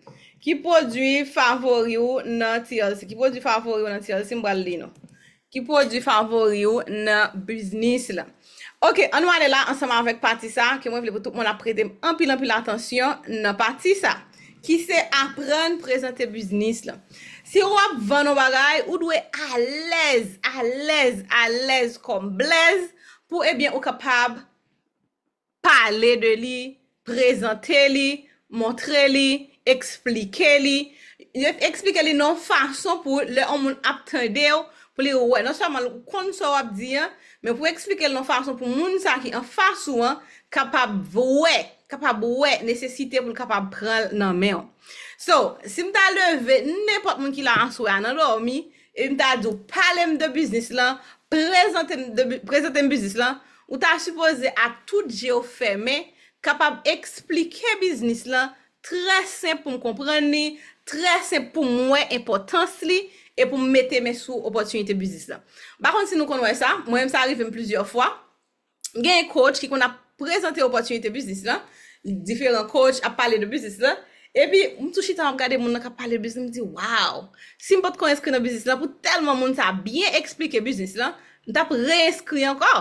Ki pwodui favori w nan T L C? Ki pwodui favori w nan T L C? M pral li nou. Ki pwodui favori w nan biznis lan? Ok, ann nou ale la ansanm avèk pati sa, ke mwen vle pou tout moun ap prete m anpil, anpil atansyon nan pati sa, ki se aprann prezante biznis lan. Si w ap vann yon bagay, ou dwe alèz, alèz, alèz kòm blèz, pou, ebyen, ou kapab pale de li, prezante li, montre li, eksplike li. Eksplike li nan yon fason pou lè yon moun ap tande w, pou li wè. Non sèlman l konn sa w ap di an, men pou eksplike l nan yon fason pou moun sa ki anfas ou an kapab wè, kapab wè nesesite pou l kapab pran l nan men w. So, si m ta leve nenpòt moun ki la aswè a nan dòmi, epi m ta di w, pale m de biznis lan, prezante m de bi-, prezante m biznis lan, ou ta sipoze ak tout je w fèmen, kapab eksplike biznis lan trè senp pou m konprann li, trè senp pou m wè enpòtans li, e pou m mete men sou opòtinite biznis lan. M pa konn si nou konn wè sa, mwen menm sa rive m plizyè fwa. Gen coach ki konn ap prezante opòtinite biznis lan, diferan coach ap pale de biznis lan, epi m tou chita m ap gade moun nan k ap pale de biznis, m di, waw, si m potko enskri nan biznis lan, pou tèlman moun sa byen eksplike biznis lan, m t ap reenskri ankò.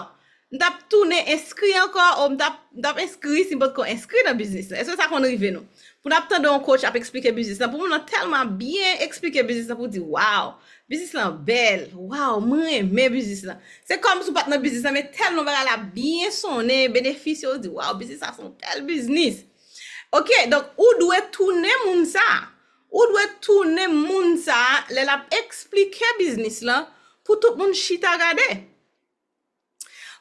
M t ap tounen enskri ankò, o m t ap, m t ap enskri si m potko enskri nan biznis lan. Èske sa konn rive nou? Pou n ap tande yon coach ap eksplike biznis lan, pou moun nan tèlman ap byen eksplike biznis lan, pou w di, waw, biznis lan bèl, waw, mwen renmen biznis lan. Se kòm si w pa t nan biznis lan, men tèlman bagay la byen sonnen, benefis yo, ou di, waw, biznis sa se yon bèl biznis. Ok, donk, ou dwe tounen moun sa. Ou dwe tounen moun sa lè l ap eksplike biznis lan pou tout moun chita gade.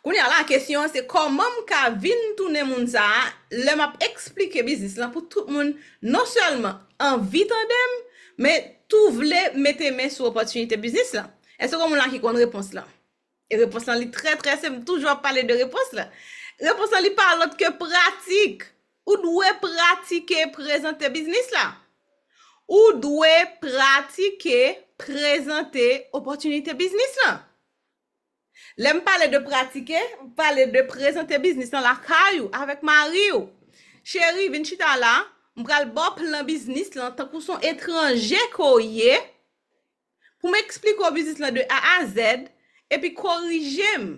Kounye a la, kesyon an se kòman m ka vin tounen moun sa a lè m ap eksplike biznis lan pou tout moun non sèlman anvi tande m, men tou vle mete men sou opòtinite biznis lan. Èske gen moun la ki konn repons lan? E repons lan li trè, trè senp, m toujou ap pale de repons lan. Repons lan li pa lòt ke pratik. Ou dwe pratike prezante biznis la. Ou dwe pratike prezante opòtinite biznis lan. Lè m pale de pratike, m pale de prezante biznis lan lakay ou, avèk mari w. Cheri, vin chita la, m pral ba w plan biznis lan, tankou se yon etranje ke w ye, pou m eksplike w biznis lan de A a Z, epi korije m.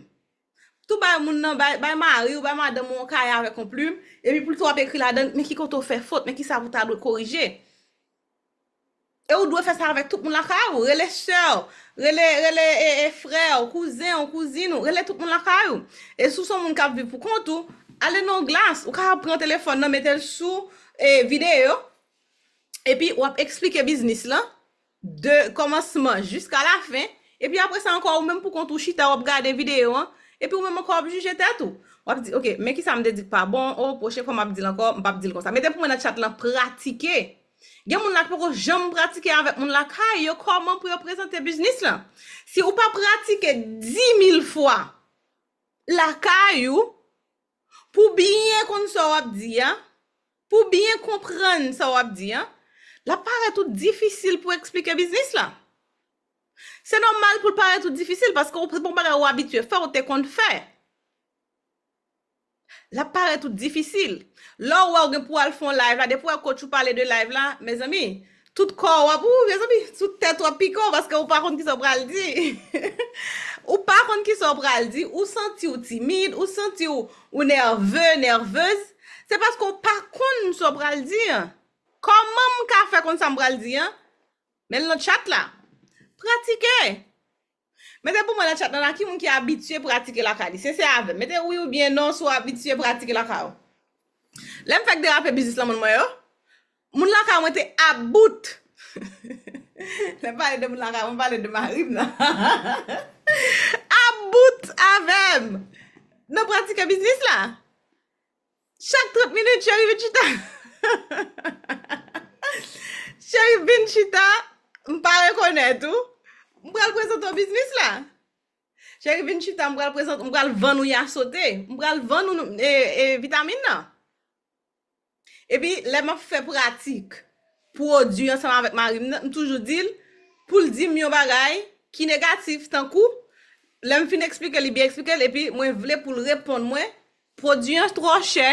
Tou bay moun nan, bay, bay mari w, bay madanm ou yon kaye avèk yon plim, epi pou l tou ap ekri ladan, men ki kote w fè fot, men ki sa pou w ta dwe korije. E ou dwe fè sa avèk tout moun lakay ou. Rele sè w, rele, rele e, e, frè w, kouzen w, kouzin ou, rele tout moun lakay ou. E si w se yon moun k ap viv pou kont ou, ale nan yon glas, ou ka pran telefòn nan, mete l sou e, videyo, epi w ap eksplike biznis lan de kòmansman jiska lafen, epi apre sa ankò, ou menm pou kont ou chita, w ap gade videyo an, epi ou menm ankò w ap jije tèt ou. W ap di, ok, men ki sa m te di k pa bon, o, pwochen fwa m ap di l ankò, m p ap di l konsa. Mete pou mwen nan chat lan, pratike. Gen moun la ki poko janm pratike avèk moun lakay yo kòman pou yo prezante biznis lan. Si ou pa pratike di mil fwa lakay ou, pou byen konn sa w ap di a, pou byen konprann sa w ap di a, l ap parèt ou difisil pou eksplike biznis la. Se nòmal pou l parèt ou difisil, paske w, se pa yon bagay ou abitye fè, ou te konn fè. L ap parèt ou difisil. Lè w wè w gen pou w al fè yon live la, depi w wè coach ou pale de live la, mezanmi, tout kò w ap, ou, mezanmi, tout tèt w ap pike w, paske ou pa konn kisa w pral di. Ou pa konn kisa w pral di, ou santi w timid, ou santi w, ou nève, nèvez. Se paske w pa konn sa w pral di an. Kòman m ka fè konn sa m pral di an? Men l nan chat la. Pratike. Mete pou mwen nan chat lan la, ki moun ki abitye pratike lakay li? Sensè avè m. Mete wi oubyen non si w abitye pratike lakay ou. Lè m fèk derape biznis lan moun mwen yo, moun lakay mwen te about. Lè m pale de moun lakay mwen, m pale de mari m nan. About avè m nan pratike biznis la. Chak trant minit, cheri vin chita. Cheri vin chita, m pa rekonèt ou. M pral prezante w biznis la. Cheri vin chita, m pral prezante, m pral vann ou yasote. M pral vann ou e, e, vitamin nan. Epi, lè m ap fè pratik pwodui ansanm avèk mari m nan, m toujou di l pou l di m yon bagay ki negatif, tankou, lè m fin eksplike l, li byen eksplike l, epi mwen vle pou l reponn mwen, pwodui an twò chè.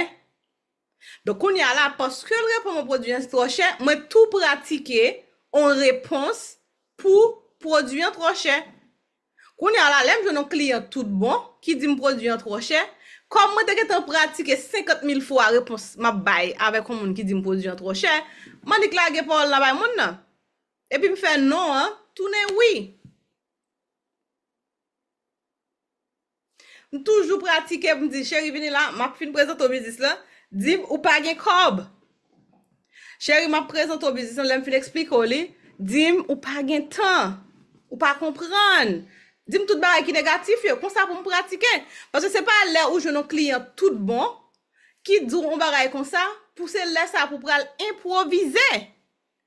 Donk, kounye a la, paske l reponn mwen pwodui an twò chè, mwen tou pratike yon repons pou pwodui an twò chè. Kounye a la, lè m jwenn yon kliyan tout bon ki di m pwodui an twò chè, kòm mwen te gentan pratike senkant mil fwa repons m ap bay avèk yon moun ki di m pwodui an twò chè, m annik lage pawòl la bay moun nan. Epi m fè non an tounen wi. M toujou pratike pou m di, cheri, vini la, m ap fin prezante w biznis lan, di m ou pa gen kòb. Cheri, m ap prezante w biznis lan, lè m fin eksplike w li, di m ou pa gen tan, ou pa konprann. Di m tout bagay ki negatif yo, konsa pou m pratike. Paske se pa lè ou jwenn yon kliyan tout bon, ki di w yon bagay konsa, pou se lè sa pou pral enpwovize.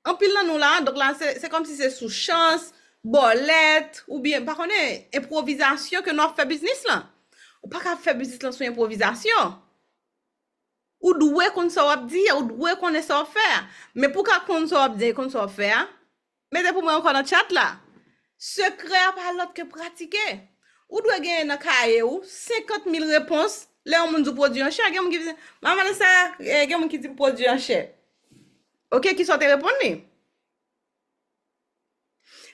Anpil nan nou la, donk la, se, se kòmsi se sou chans, bòlèt, oubyen, pa konnen, enpwovizasyon ke nou ap fè biznis lan. Ou pa ka ap fè biznis lan sou enpwovizasyon. Ou dwe konn sa w ap di a, ou dwe konnen sa w ap fè a. Men pou w ka konn sa w ap di a e konn sa w ap fè a, mete pou mwen ankò nan chat la. Sekrè a pa lòt ke pratike. Ou dwe genyen nan kaye w senkant mil repons lè yon moun di w pwodui an chè. Gen moun ki di, "Manman Vanessa, eh, gen moun ki di m pwodui an chè." Oke, kisa w te reponn li?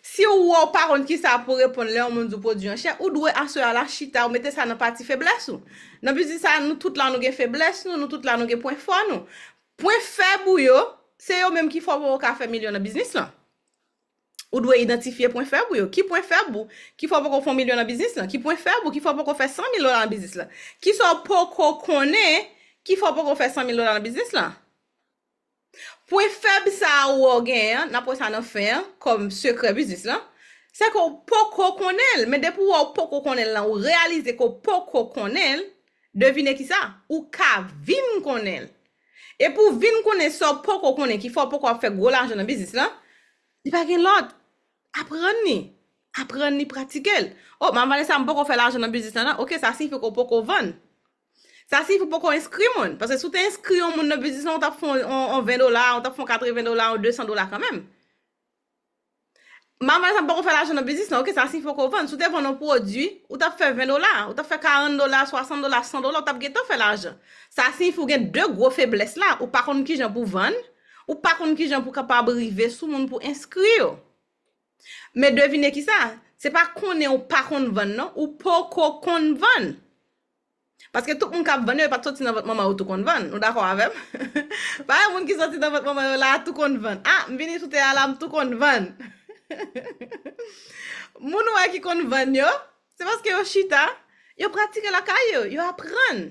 Si ou wè ou pa konn kisa pou w reponn lè yon moun di w pwodui an chè, ou dwe aswè a la chita, ou mete sa nan pati feblès ou. Nan biznis sa, nou tout la nou gen feblès nou, nou tout la nou gen pwen fò nou. Pwen fèb ou yo, se yo menm ki fè w poko ka fè milyon nan biznis lan. Ou dwe idantifye pwen fèb ou yo. Ki pwen fèb ou ki fè w poko fè yon milyon nan biznis lan? Ki pwen fèb ou ki fè w poko fè san mil dola nan biznis lan? Kisa w poko konnen ki fè w poko fè san mil dola nan biznis lan? Pwen fèb sa a ou wè w genyen an, n ap wè sa nan fen an, kòm sekrè biznis lan, se ke w poko konnen l. Men depi w wè w poko konnen l lan, ou reyalize ke w poko konnen l, devine kisa? Ou ka vin konnen l. E pou w vin konnen sa w poko konnen ki fè w poko ap fè gwo lajan nan biznis lan, li pa gen lòt. Aprann li. Aprann li, pratike l. O, Manman Vanessa, m poko fè lajan nan biznis lan, non. Oke, sa siyifi ke w poko vann. Sa siyifi w poko enskri moun. Paske si w te enskri yon moun nan biznis lan, ou t ap fè yon, yon, yon ven dola, ou t ap fè yon katreven dola, yon desan dola kanmenm. Manman Vanessa, m poko fè lajan nan biznis lan. Oke, sa siyifi w poko vann. Si w te vann yon pwodui, ou t ap fè ven dola, ou t ap fè karant dola, swasant dola, san dola, ou t ap gentan fè lajan. Sa siyifi w gen de gwo feblès la, ou pa konn kijan pou vann, ou pa konn kijan pou kapab rive sou moun pou enskri yo. Men devine kisa? Se pa konnen ou pa konn vann, non, ou poko konn vann. Paske tout moun k ap vann yo, yo pa t soti nan vant manman yo tou konn vann. Nou dakò avè m? Pa gen moun ki soti nan vant manman yo la tou konn vann. A, m vini sou tè a la, m tou konn vann. Moun ou wè ki konn vann yo, se paske yo chita, yo pratike lakay yo, yo aprann.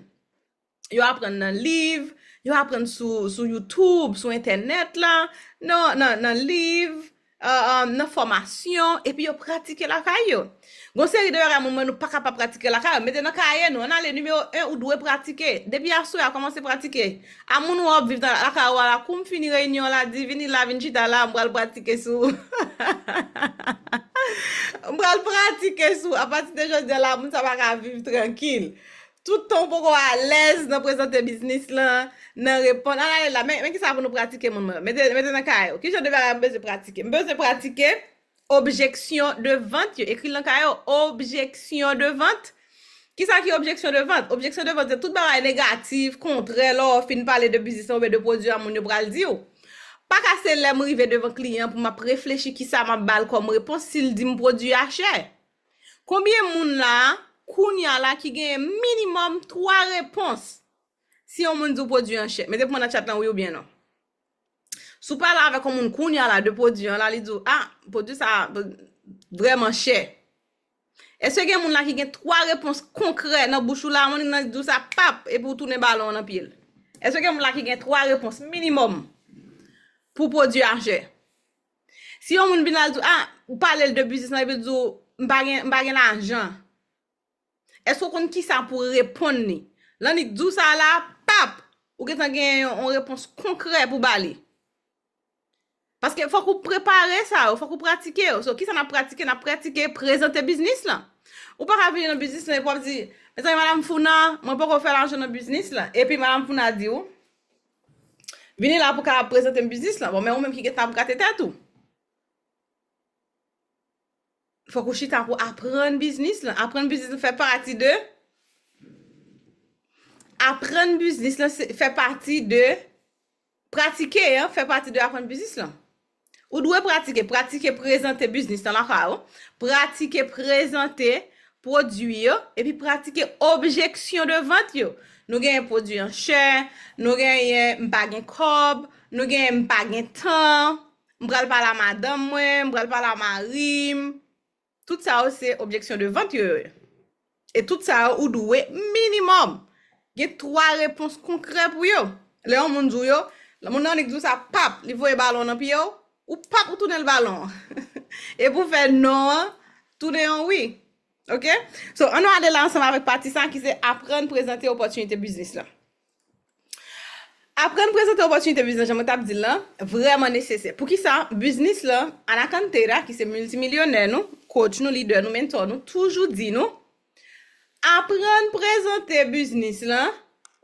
Yo aprann nan liv, yo aprann sou, sou YouTube, sou entènèt la, nan, nan, nan liv, euh, euh, nan fòmasyon, epi yo pratike lakay yo. Gon seri de bagay moun mwen nou pa ka pa pratike lakay yo. Mete nan kaye nou, ann ale, nimewo en, ou dwe pratike. Depi aswè a, kòmanse pratike. A moun ou ap viv nan lakay ou a la, kou m fini reyinyon la, di, "Vini la, vin chita la, m pral pratike sou." M pral pratike sou. Apati de jodi a la, moun sa pa ka viv trankil. Tout tan w poko alèz nan prezante biznis lan, nan reponn. Ann ale la, men, men kisa pou nou pratike, moun mwen? Mete, mete nan kaye w. Ki jan de bagay m bezwen pratike? M bezwen pratike objeksyon de vant yo. Ekri l nan kaye w, objeksyon de vant. Kisa ki objeksyon de vant? Objeksyon de vant se tout bagay negatif, kontrè, lè w fin pale de biznis lan oubyen de pwodui a moun yo pral di w. Pa ka se lè m rive devan kliyan pou m ap reflechi kisa m ap ba l kòm repons si l di m pwodui a chè. Konbyen moun la, kounye a la, ki genyen minimòm twa repons si yon moun di w pwodui an chè? Mete pou mwen nan chat lan wi oubyen non. Si w pale avèk yon moun kounye a la de pwodui an la, li di w, "A, pwodui sa vrèman chè." Èske gen moun la ki gen twa repons konkrè nan bouch ou la, yon moun nan di w sa, pap, epi w tounen balon an nan pye l? Èske gen moun la ki gen twa repons minimòm pou pwodui a chè? Si yon moun vin al di w, a, ou pale l de biznis lan, epi l di w, "M pa gen, m pa gen lajan." Èske w konn kisa pou w reponn li? Lè li di w sa la, pap, ou gentan gen yon, yon repons konkrè pou ba li. Paske fòk ou prepare sa yo, fòk ou pratike yo. So, kisa n ap pratike? N ap pratike prezante biznis lan. Ou pa ka vini nan biznis lan epi w ap di, "Mezanmi, Madanm Founa, mwen poko fè lajan nan biznis lan." Epi Madanm Founa di w, "Vini la pou w ka prezante m biznis lan." Bon, men ou menm ki gentan ap gate tèt ou. Fòk ou chita pou aprann biznis lan. Aprann biznis lan fè pati de, aprann biznis lan se, fè pati de, pratike an fè pati de aprann biznis lan. Ou dwe pratike, pratike prezante biznis lan lakay ou, pratike prezante pwodui yo, epi pratike objeksyon de vant yo. Nou genyen pwodui an chè, nou genyen m pa gen kòb, nou genyen m pa gen tan, m pral pale a madanm mwen, m pral pale a mari m. Tout sa yo se objeksyon de vant yo, yo ye. E tout sa yo ou dwe minimòm gen twa repons konkrè pou yo. Lè yon moun di w yo, lè moun nan annik di w sa, pap, li voye balon nan pye w, ou pap ou tounen l balon an. Epi w fè non an tounen yon wi. Oke? So, ann nou ale la ansanm avèk pati sa ki se aprann prezante opòtinite biznis lan. Aprann prezante opòtinite biznis, jan mwen t ap di l lan, vrèman nesesè. Poukisa? Biznis lan, Anacantera, ki se miltimilyonè nou, coach nou, lidè nou, mentor nou, toujou di nou, aprann prezante biznis lan,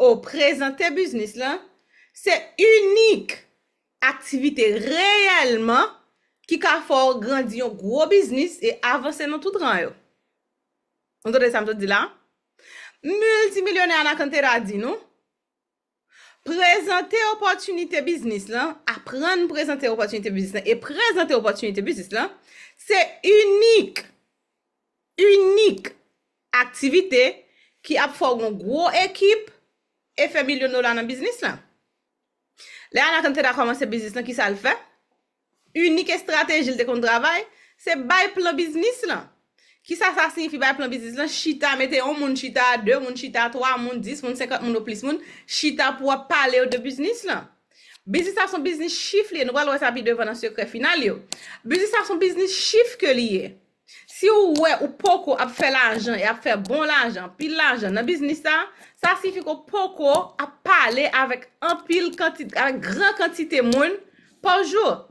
o prezante biznis lan, se inik aktivite reyèlman ki ka fè w grandi yon gwo biznis e avanse nan tout ran yo. Nou tande sa m sot di la? Miltimilyonè Anacantera di nou, prezante opòtinite biznis lan, aprann prezante opòtinite biznis lan e prezante opòtinite biznis lan, se inik, inik aktivite ki ap fè w gen gwo ekip e fè milyon dola nan biznis lan. Lè Anacantera kòmanse biznis lan, ki sa l fè? Inik estrateji l te konn travay, se bay plan biznis lan. Kisa sa siyifi, bay plan biznis lan? Chita, mete yon moun chita, de moun chita, twa moun, dis moun, senkant moun ou plis moun, chita pou w ap pale yo de biznis lan. Biznis la se yon biznis chif li ye, nou pral wè sa pi devan nan sekrè final yo. Biznis la se yon biznis chif ke li ye. Si w wè ou poko ap fè lajan e ap fè bon lajan, pil lajan nan biznis sa, sa siyifi ke w poko ap pale avèk anpil kantite, avèk gran kantite moun pa jou.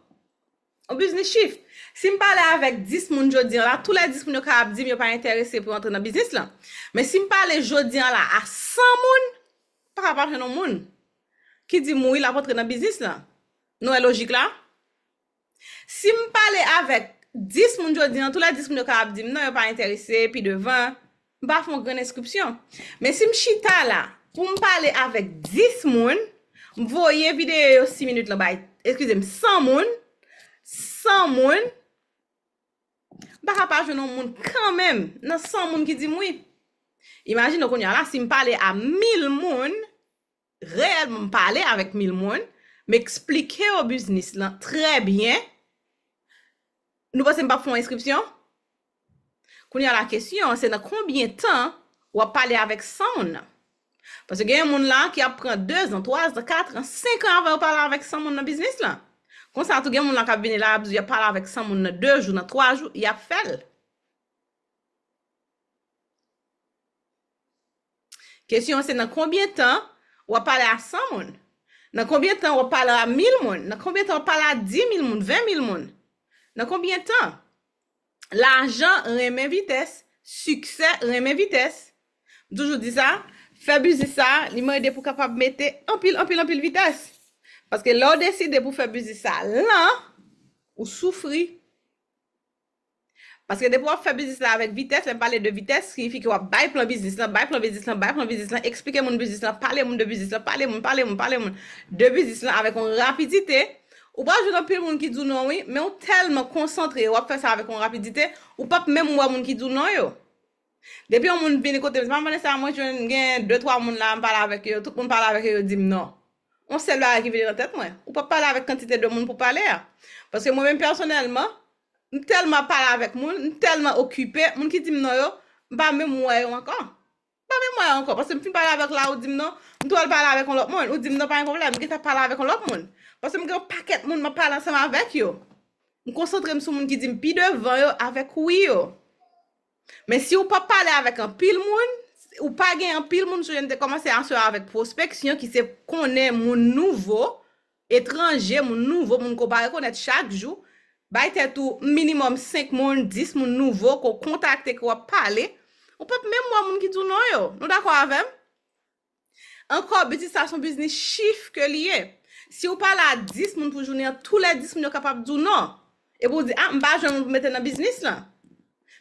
Yon biznis chif. Si m pale avèk dis moun jodi an la, tou lè dis moun yo kapab di m yo pa enterese pou yo antre nan biznis lan. Men si m pale jodi an la a san moun, pa ka pa jwenn yon moun ki di m wi, l ap antre nan biznis lan. Nou wè lojik la? Si m pale avèk dis moun jodi an, tou lè dis moun yo kapab di m non, yo pa enterese, pi devan, m pa fè yon grenn enskripsyon. Men si m chita la pou m pale avèk dis moun, m voye videyo yo sis minit lan bay, eskize m, san moun, san moun, m pa ka pa jwenn yon moun kanmenm nan san moun ki di m wi. Imajine w kounye a la, si m pale a mil moun, reyèlman m pale avèk mil moun, m eksplike yo biznis lan trè byen, nou panse m p ap fè yon enskripsyon? Kounye a la kesyon an, se nan konbyen tan w ap pale avèk san moun nan? Paske gen moun la ki ap pran de zan, twa zan, kat an, senk an avan yo pale avèk san moun nan biznis lan. Konsa tou, gen moun la k ap vini la, ap di y ap pale avèk san moun nan de jou, nan twa jou, y ap fè l. Kesyon an se nan konbyen tan w ap pale a san moun? Nan konbyen tan w ap pale a mil moun? Nan konbyen tan w ap pale a di mil moun, ven mil moun? Nan konbyen tan? Lajan renmen vitès, siksè renmen vitès. M toujou di sa, fè biznis sa, li mande pou w kapab mete anpil, anpil, anpil vitès. Paske lè w deside pou w fè biznis sa lan, ou soufri. Paske depi w ap fè biznis la avèk vitès, lè m pale de vitès, siyifi ke w ap bay plan biznis lan, bay plan biznis lan, bay plan biznis lan, eksplike moun biznis lan, pale moun de biznis lan, pale moun, pale moun, pale moun de biznis lan avèk yon rapidite. Ou pral jwenn anpil moun ki di w non wi, men w tèlman konsantre, w ap fè sa avèk yon rapidite, ou p ap menm wè moun ki di w non yo. Depi yon moun vini kote m, se pa mande sa, mwen jwenn gen de twa moun la, m pale avèk yo, tout moun pale avèk yo, yo di m non. Yon sèl bagay ki vini nan tèt mwen, ou p ap pale avèk kantite de moun pou pale a. Paske mwen menm pèsonèlman, m tèlman ap pale avèk moun, m tèlman okipe, moun ki di m non yo, m pa menm wè yo ankò. M pa menm wè yo ankò, paske m fin pale avèk la, ou di m non, m tou al pale avèk yon lòt moun, ou di m non, pa gen pwoblèm, m gentan pale avèk yon lòt moun. Paske m gen yon pakèt moun m ap pale ansanm avèk yo. M konsantre m sou moun ki di m pi devan yo avèk wi yo. Men si w p ap pale avèk anpil moun, ou pa gen anpil moun, sou jan m te kòmanse aswè a avèk pwospeksyon, ki se konnen moun nouvo, etranje, moun nouvo, moun ke w pa rekonèt chak jou, bay tèt ou minimòm senk moun, dis moun nouvo ke w kontakte, ke w ap pale, ou p ap menm wè moun ki di w non yo. Nou dakò avè m? Ankò, biznis sa se yon biznis chif ke li ye. Si w pale a dis moun pou jounen an, tou lè dis moun yo kapab di w non. Epi w di, a, m pa jwenn moun pou mete nan biznis lan.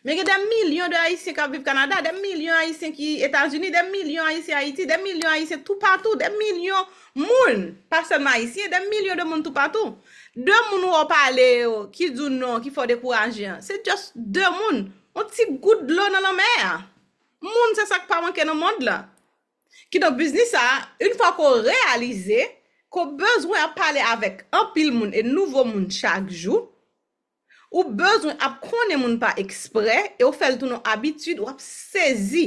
Men gen dè milyon de Ayisyen k ap viv Kanada, dè milyon Ayisyen ki Etazini, dè milyon Ayisyen Ayiti, dè milyon Ayisyen toupatou, dè milyon moun, pa sèlman Ayisyen, dè milyon de moun toupatou. De moun ou wè w pale yo, ki di w non, ki fè w dekouraje an, se just de moun, yon ti gout dlo nan lanmè a. Moun se sa k pa manke nan mond lan. Kidonk, biznis sa a, yon fwa ke w reyalize ke w bezwen ap pale avèk anpil moun e nouvo moun chak jou, ou bezwen ap konnen moun pa eksprè e w fè l tounen yon abitid, w ap sezi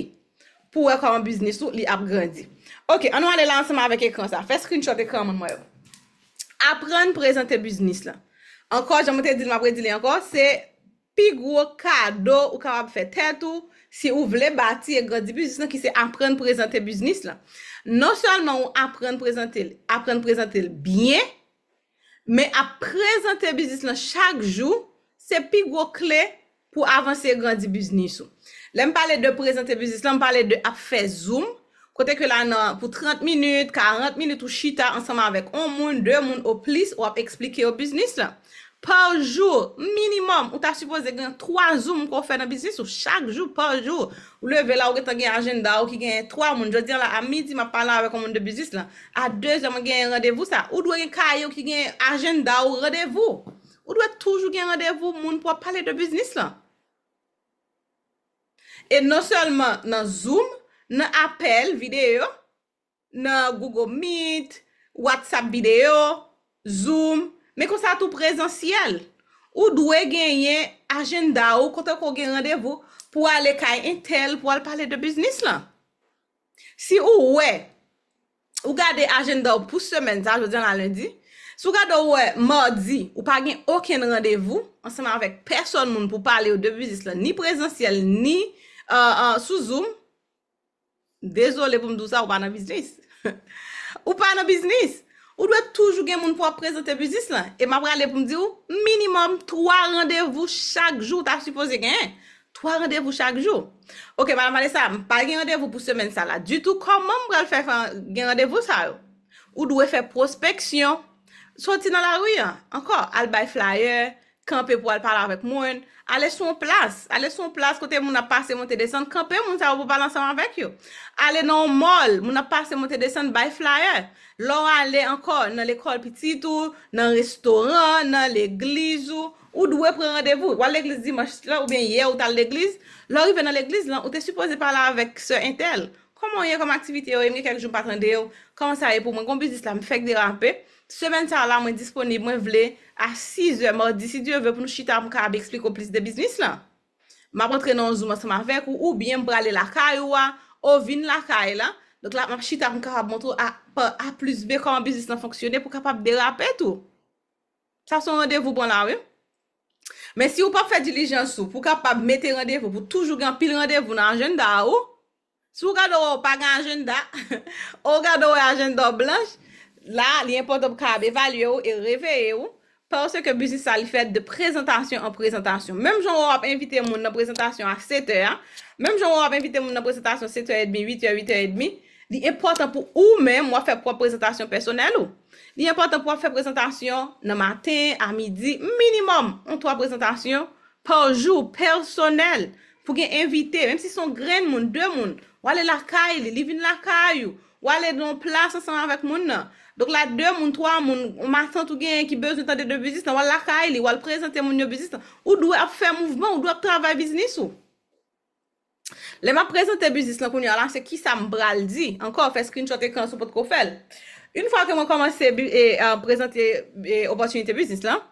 pou w wè kòman biznis ou li ap grandi. Oke, ann nou ale la ansanm avèk ekran sa. Fè screenshot ekran moun mwen yo. Aprann prezante biznis lan. Ankò, jan mwen te di l, m ap redi li ankò, se pi gwo kado ou kapab fè tèt ou, Si ou vle bati e grandi biznis lan, ki se aprann prezante biznis lan. Non sèlman ou aprann prezante l, aprann prezante l byen, men ap prezante biznis lan chak jou, se pi gwo kle pou avanse e grandi biznis ou. Lè m pale de prezante biznis lan, m pale de ap fè Zoom, kote ke la nan pou trant minit, karant minit ou chita ansanm avèk yon moun, de moun o plis, w ap eksplike yo biznis lan. Pa jou, minimòm, ou ta sipoze gen twa Zoom ke w fè nan biznis ou chak jou, pa jou. Ou leve la, ou gentan gen ajanda ou ki gen twa moun. Jodi a la, a midi, m ap pale avèk yon moun de biznis lan. A dezè, mwen gen randevou sa. Ou dwe gen kaye w ki gen ajanda ou randevou. Ou dwe toujou gen randevou moun pou w ap pale de biznis lan. E non sèlman nan Zoom, nan apèl videyo, nan Google Meet, WhatsApp videyo, Zoom, men konsa tou prezansyèl. Ou dwe genyen ajanda ou kote ke w gen randevou pou w ale kay entèl pou w al pale de biznis lan. Si ou wè, ou gade ajanda w pou semèn sa, jodi a la lendi, si w gade ou wè madi, ou pa gen okenn randevou ansanm avèk pèsòn moun pou pale yo de biznis lan, ni prezansyèl, ni uh, uh, sou Zoom, dezole pou m di w sa, ou pa nan biznis. Ou pa nan biznis. Ou dwe toujou gen moun pou w ap prezante biznis lan. E m ap rale pou m di w, minimòm twa randevou chak jou ou ta sipoze genyen. Twa randevou chak jou. Ok, Madan Vanessa, m pa gen randevou pou semèn sa la ditou. Kòman m pral fè fè gen randevou sa yo? Ou dwe fè pwospeksyon. Soti nan lari an. Ankò, al bay flyer, kanpe pou al pale avèk moun. Ale sou yon plas. Ale sou yon plas kote moun ap pase monte desann. Kanpe moun sa yo pou pale ansanm avèk yo. Ale nan yon mall, moun ap pase monte desann, bay flyer. Lè w ale ankò nan lekòl pitit ou, nan restoran, nan legliz ou, ou dwe pran randevou. W al legliz dimanch lan oubyen yè ou t al legliz. Lè w rive nan legliz lan, ou te sipoze pale avèk sè entèl. Kòman w ye? Kòman aktivite yo ye? M gen kèk jou m pa tande w. Kòman sa ye pou mwen? Gon biznis la m fèk derape. Semèn sa a la mwen disponib, mwen vle a sizè madi, si Dye vle, pou nou chita pou m kapab eksplike w plis de biznis lan. M ap antre nan yon Zoom ansanm avèk ou, oubyen m prale lakay ou a, ou vin lakay la. Donk la, m ap chita pou m kapab montre w a, pa A plis B kòman biznis lan fonksyone pou w kapab derape tou. Sa se yon randevou pran la, wi. Men si ou p ap fè dilijans ou, pou w kapab mete randevou, pou toujou gen anpil randevou nan ajanda ou, si w gade w wè w pa gen ajanda, ou gade w wè ajanda w blanch, la, li enpòtan pou w kapab evalye w e reveye w, paske biznis sa, li fèt de prezantasyon an prezantasyon. Menm jan w wè w ap envite moun nan prezantasyon a sèt è a, menm jan w wè w ap envite moun nan prezantasyon sèt è edmi, uit è, uit è edmi, li enpòtan pou ou menm w ap fè pwòp prezantasyon pèsonèl ou. Li enpòtan pou w ap fè prezantasyon nan maten, a midi, minimòm, yon twa prezantasyon pa jou, pèsonèl, pou gen envite, menm si se yon grenn moun, de moun, w ale lakay li, li vin lakay ou, w ale nan yon plas ansanm avèk moun nan. Donk la, de moun, twa moun, yon matant ou genyen ki bezwen tande de biznis lan, w al lakay li, w al prezante moun yo biznis lan. Ou dwe ap fè mouvman, ou dwe ap travay biznis ou. Lè m ap prezante biznis lan kounye a la, se kisa m pral di. Ankò, fè screenshot ekran si w potko fè l. Yon fwa ke mwen kòmanse bi- e, e, prezante e, opòtinite biznis lan,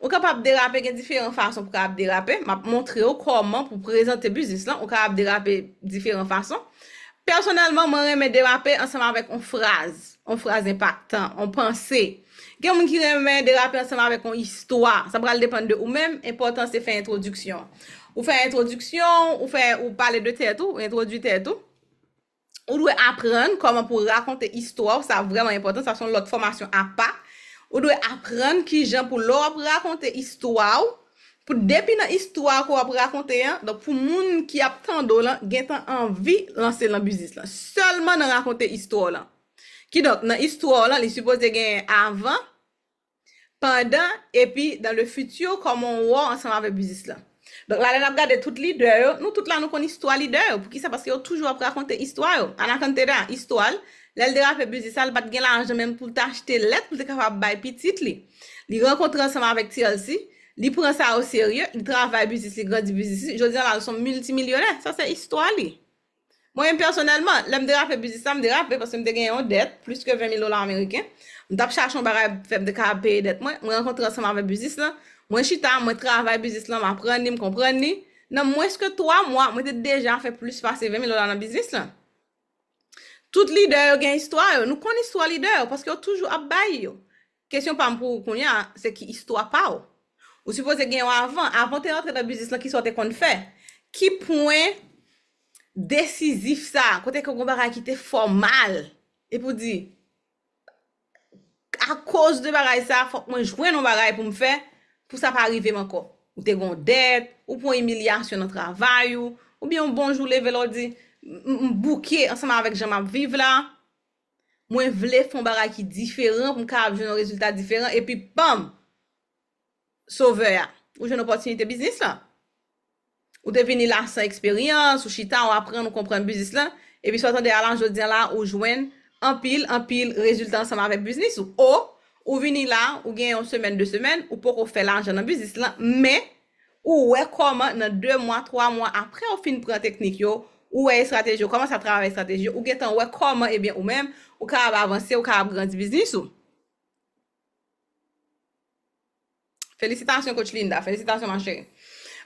ou kapab derape, gen diferan fason pou kapab derape. M ap montre w kòman pou prezante biznis lan, ou kapab derape diferan fason. Pèsonèlman, mwen renmen derape ansanm avèk yon fraz, yon fraz enpaktan, yon panse. Gen moun ki renmen derape ansanm avèk yon istwa. Sa pral depann de ou menm. Enpòtan se fè entwodiksyon. Ou fè entwodiksyon, ou fè, ou pale de tèt ou, ou entwodui tèt ou. Ou dwe aprann kòman pou rakonte istwa w, sa vrèman enpòtan, sa se yon lòt fòmasyon apa. Ou dwe aprann kijan pou lè w ap rakonte istwa w, pou depi nan istwa ke w ap rakonte an, donk pou moun ki ap tande w lan, gentan anvi lanse nan biznis lan. Sèlman nan rakonte istwa w lan. Kidonk, nan istwa w lan, li sipoze gen avan, pandan, epi dans le futur, kòman w wè w ansanm avèk biznis lan. Donk, la, lè n ap gade tout lidè yo, nou tout la, nou konn istwa lidè yo. Poukisa? Paske yo toujou ap rakonte istwa yo. Anacanteda, istwa l, lè l derape biznis la, l pa t gen lajan menm pou l t achte lèt pou l te kapab bay pitit li. Li rankontre ansanm avèk T L C, li pran sa o serye, li travay biznis li, grandi biznis li. Jodi a la, l se yon miltimilyonè. Sa se istwa li. Mwen menm pèsonèlman, lè m derape biznis la, m derape paske m te gen yon dèt plis ke ven mil dola ameriken. M t ap chache yon bagay fè m te ka peye dèt mwen. Mwen rankontre ansanm avèk biznis lan. Mwen chita, mwen travay biznis lan, m aprann li, m konprann li. Nan mwens ke twa mwa, mwen te deja fè plis pase ven mil dola nan biznis lan. Tout lidè yo gen istwa yo. Nou konn istwa lidè yo paske yo toujou ap bay yo. Kesyon pa m pou ou kounye a, se ki istwa pa w? Ou sipoze gen yon avan. Avan w te rantre nan biznis lan, kisa w te konn fè? Ki pwen desizif sa, kote ke w gen yon bagay ki te fè w mal, epi w di, akoz de bagay sa, fòk mwen jwenn yon bagay pou m fè, pou sa pa rive m ankò. Ou te gen yon dèt, ou pran imilyasyon nan travay ou, oubyen yon bon jou leve la w di, m, m, m bouke ansanm avèk jan m ap viv la, mwen vle fè yon bagay ki diferan pou m kapab jwenn yon rezilta diferan, epi panm, sovè a, ou jwenn opòtinite biznis la. Ou te vini la san eksperyans, ou chita, ou aprann, ou konprann biznis lan, epi sa w tande a la, jodi a la, ou jwenn anpil, anpil rezilta ansanm avèk biznis ou. O, ou vini la, ou gen yon semèn, de semèn, ou poko fè lajan nan biznis lan, men ou wè kòman nan de mwa, twa mwa apre ou fin pran teknik yo, ou wè estrateji yo, kòmanse ap travay estrateji yo, ou gentan wè kòman, ebyen, ou menm, ou kapab avanse, ou kapab grandi biznis ou. Felisitasyon, Coach Linda. Felisitasyon, ma chérie.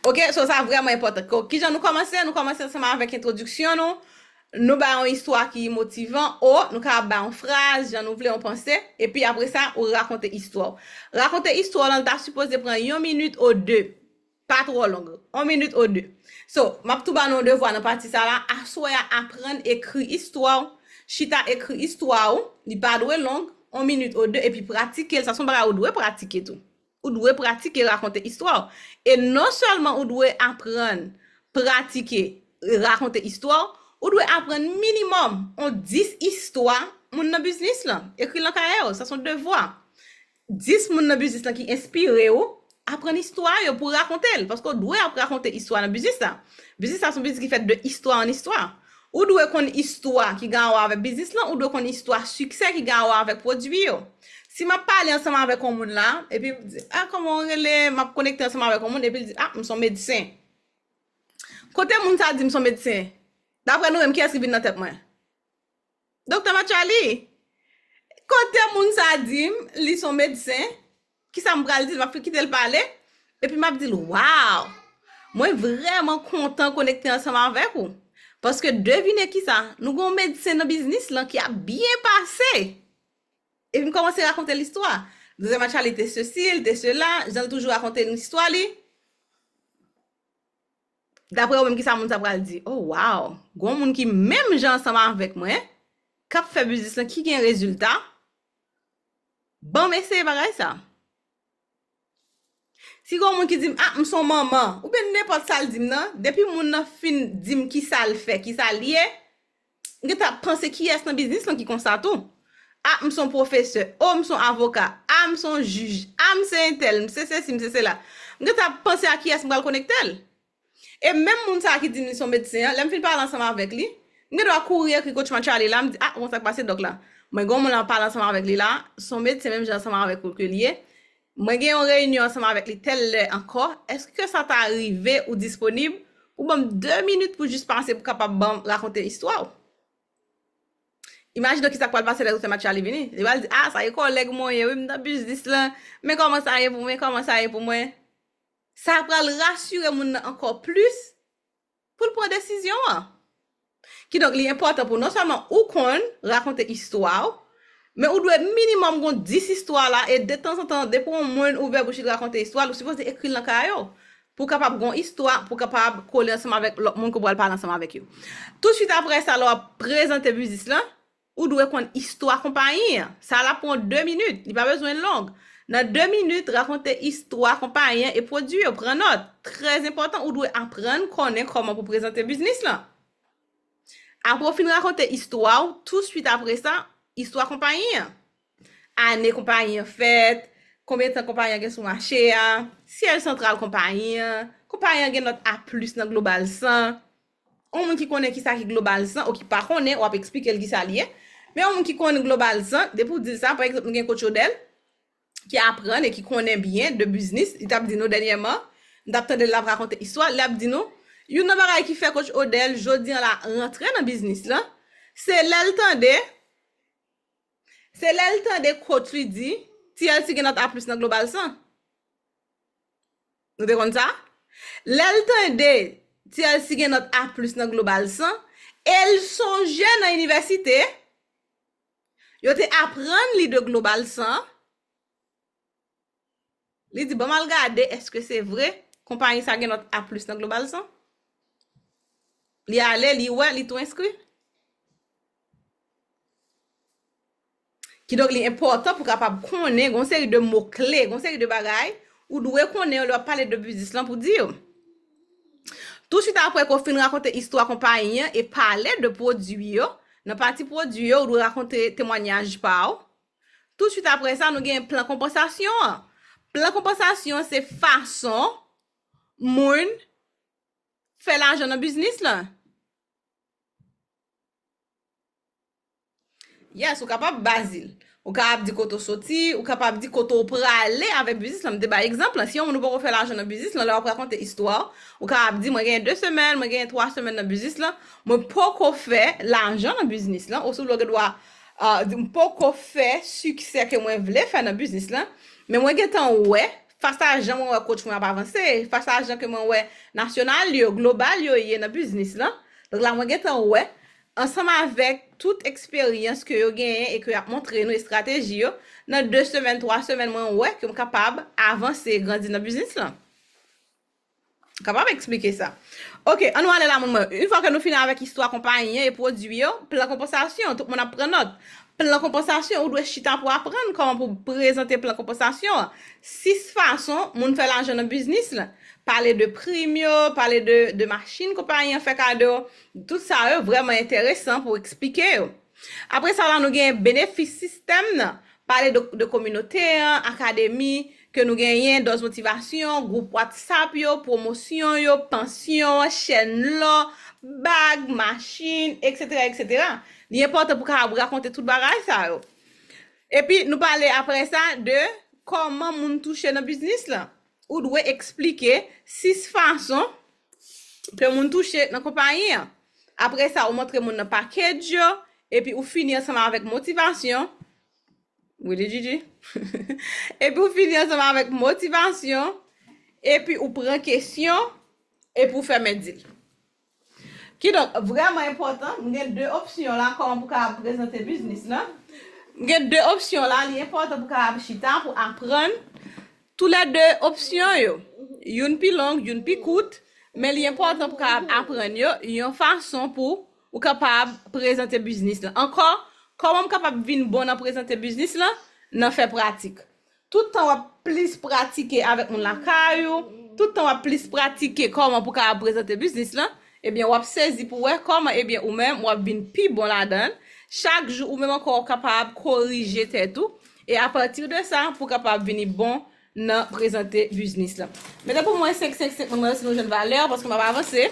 Ok, so sa vrèman enpòtan. Ko-, kijan nou kòmanse? Nou kòmanse ansanm avèk entwodiksyon nou. Nou bay yon istwa ki motivan, o nou kapab bay yon fraz, jan nou vle, yon panse, epi apre sa, ou rakonte istwa w. Rakonte istwa w lan, li ta sipoze pran yon minit o de. Pa twò long. Yon minit o de. So, m ap tou ba nou yon devwa nan pati sa la. Aswè a, aprann ekri istwa w. Chita ekri istwa w. Li pa dwe long. Yon minit o de. Epi pratike l. Sa se yon bagay ou dwe pratike tou. Ou dwe pratike rakonte istwa w. E non sèlman ou dwe aprann pratike rakonte istwa w, ou dwe aprann minimòm yon dis istwa moun nan biznis lan. Ekri l nan kayè w. Sa se yon devwa. Dis moun nan biznis lan ki enspire w, aprann istwa yo pou w rakonte l, paske w dwe ap rakonte istwa nan biznis la. Biznis la se yon biznis ki fèt de istwa an istwa. Ou dwe konn istwa ki gen a wè avèk biznis lan, ou dwe konn istwa siksè ki gen a wè avèk pwodui yo. Si m ap pale ansanm avèk yon moun la, epi m di, a, kòman w rele, m ap konekte ansanm avèk yon moun, epi l di, a, m se yon medsen. Kote moun sa di m se yon medsen? Daprè nou menm, kiyès ki vin nan tèt mwen? Doktè Matchaly, kote moun sa di m li se yon medsen, kisa m pral di l? M ap kite l pale, epi m ap di l, waw, mwen vrèman kontan konekte ansanm avèk ou. Paske devine kisa, nou gen yon medsen nan biznis lan ki ap byen pase. Epi m kòmanse rakonte l istwa. Doktè Matchaly te sesi, l te sela, jan l toujou rakonte n istwa li. Daprè ou menm, kisa moun sa pral di? Oh, wow! Gon moun ki menm jan ansanm avèk mwen, k ap fè biznis lan, ki gen rezilta, ban m eseye bagay sa. Si gon moun ki di m, a, m se yon manman, oubyen nenpòt sa l di m nan, depi moun nan fin di m kisa l fè, kisa l ye, m gentan ap panse kiyès nan biznis lan ki konsa tou. A, m se yon pwofesè, o, m se yon avoka, a, m se yon jij, a, m se entèl, m se sesi, m se sela. M gentan ap panse a kiyès m pral konekte l. E menm moun sa a ki di m li se yon medsen an, lè m fin pale ansanm avèk li, m gen dwa kouri ekri Coach Matchaly la, m di, a, bon, sa k pase dòk la? Mwen gen yon moun la m pale ansanm avèk li la, se yon medsen menm jan ansanm avèk ou ke l ye. Mwen gen yon reyinyon ansanm avèk li tèl lè ankò. Èske sa ta rive ou disponib pou ban m de minit pou jis pase pou kapab ban m rakonte istwa w? Imajine w kisa k pral pase lè Doktè Matchaly vini. Li pral di, a, sa e kòlèg mwen ye, wi, m nan biznis lan. Men kòman sa ye pou mwen, kòman sa ye pou mwen. Sa pral rasire moun nan ankò plis pou l pran desizyon an. Kidonk, li enpòtan pou non sèlman ou konn rakonte istwa w, men ou dwe minimòm gon dis istwa la, e detanzantan, depi yon moun ouvè bouch li rakonte istwa l, ou sipoze ekri l nan kay ou. Pou w kapab gon istwa, pou w kapab kole ansanm avèk lòt moun ke w pral pale ansanm avèk yo. Tousuit apre sa, lè w ap prezante biznis lan, ou dwe konn istwa konpayi an. Sa la pran de minit, li pa bezwen long. Nan de minit, rakonte istwa konpayi an e pwodui yo. Pran nòt. Trè enpòtan, ou dwe aprann konnen kòman pou prezante biznis lan. Apre w fin rakonte istwa w, tousuit apre sa, istwa konpayi an. Ane konpayi an fèt, konbyen tan konpayi an gen sou mache a, syèj santral konpayi an, konpayi an gen nòt A plis nan Global san. Yon moun ki konnen kisa ki Global san, ou ki pa konnen, w ap eksplike l kisa l ye. Men yon moun ki konnen Global san, depi w di l sa, pa egzanp, nou gen Coach Odel, ki aprann e ki konnen byen de biznis, li t ap di nou dènyèman, m t ap tande l ap rakonte istwa, l ap di nou, youn nan bagay ki fè Coach Odel jodi an la rantre nan biznis lan, se lè l tande, se lè l tande coach li di, T L C gen nòt A plis nan Global san. Nou te konn sa? Lè l tande T L C gen nòt A plis nan Global san, e l sonje nan inivèsite, yo te aprann li de Global san, li di, ban m al gade, èske se vre, konpayi sa gen nòt A plis nan Global san? Li ale, li wè, li tou enskri. Kidonk, li enpòtan pou kapab konnen, gon seri de mo kle, gon seri de bagay, ou dwe konnen yo lè w ap pale de biznis lan pou di yo. Tousuit apre ke w fin rakonte istwa konpayi an e pale de pwodui yo, nan pati pwodui yo, ou dwe rakonte temwanyaj pa w. Tousuit apre sa, nou gen plan konpansasyon an. Plan konpansasyon an se fason moun fè lajan nan biznis lan. Yes, ou kapab Bazil. Ou kapab di kote w soti, ou kapab di kote w prale avèk biznis lan. M te bay egzanp lan. Si yon moun ou poko fè lajan nan biznis lan, lè w ap rakonte istwa w, ou kapab di, mwen genyen de semèn, mwen genyen twa semèn nan biznis lan, mwen poko fè lajan nan biznis lan, oswa lè w gen dwa, uh, di, m poko fè siksè ke mwen vle fè nan biznis lan, men mwen gentan wè, fas a jan mwen wè coach mwen ap avanse, fas a jan ke mwen wè nasyonal yo, global yo ye nan biznis lan. Donk la, mwen gentan wè, ansanm avèk tout eksperyans ke yo genyen e ke y ap montre nou, estrateji yo, nan de semèn, twa semèn, mwen wè ke m kapab avanse, grandi nan biznis lan. Kapab eksplike sa. Ok, ann nou ale la, moun mwen. Yon fwa ke nou fini avèk istwa konpayi an e pwodui yo, plan konpansasyon, tout moun ap pran nòt. Plan konpansasyon, ou dwe chita pou aprann kòman pou prezante plan konpansasyon an. Sis fason moun fè lajan nan biznis lan. Pale de prim yo, pale de, de machin konpayi an fè kado. Tout sa yo vrèman enteresan pou eksplike yo. Apre sa la, nou gen benefis sistèm nan. Pale de, de kominote an, akademi ke nou genyen, dòz motivasyon, gwoup WhatsApp yo, pwomosyon yo, pansyon, chèn lò, bag, machin, etsetera, etsetera. Li enpòtan pou kapab rakonte tout bagay sa yo. Epi, nou pale apre sa de kòman moun touche nan biznis lan. Ou dwe eksplike sis fason ke moun touche nan konpayi an. Apre sa, ou montre moun nan package yo, epi ou fini ansanm avèk motivasyon. Wi, li Gigi. Epi ou fini ansanm avèk motivasyon, epi ou pran kesyon, epi ou fèmen deal. Kidonk, vrèman enpòtan, m gen de opsyon la, kòman pou kapab prezante biznis lan. M gen de opsyon la, li enpòtan pou kapab chita, pou aprann toulède opsyon yo. Youn pi long, youn pi kout, men li enpòtan pou kapab aprann yo, yon fason pou ou kapab prezante biznis lan. Ankò, kòman m kapab vin bon nan prezante biznis lan? Nan fè pratik. Tout tan w ap plis pratike avèk moun lakay ou, tout tan w ap plis pratike kòman pou kapab prezante biznis lan, ebyen, w ap sezi pou wè kòman, ebyen, ou menm, w ap vin pi bon ladan l. Chak jou, ou menm ankò, w kapab korije tèt ou. E apati de sa, pou w kapab vini bon nan prezante biznis lan. Mete pou mwen senk senk senk, mwen, si nou jwenn valè, paske m ap avanse.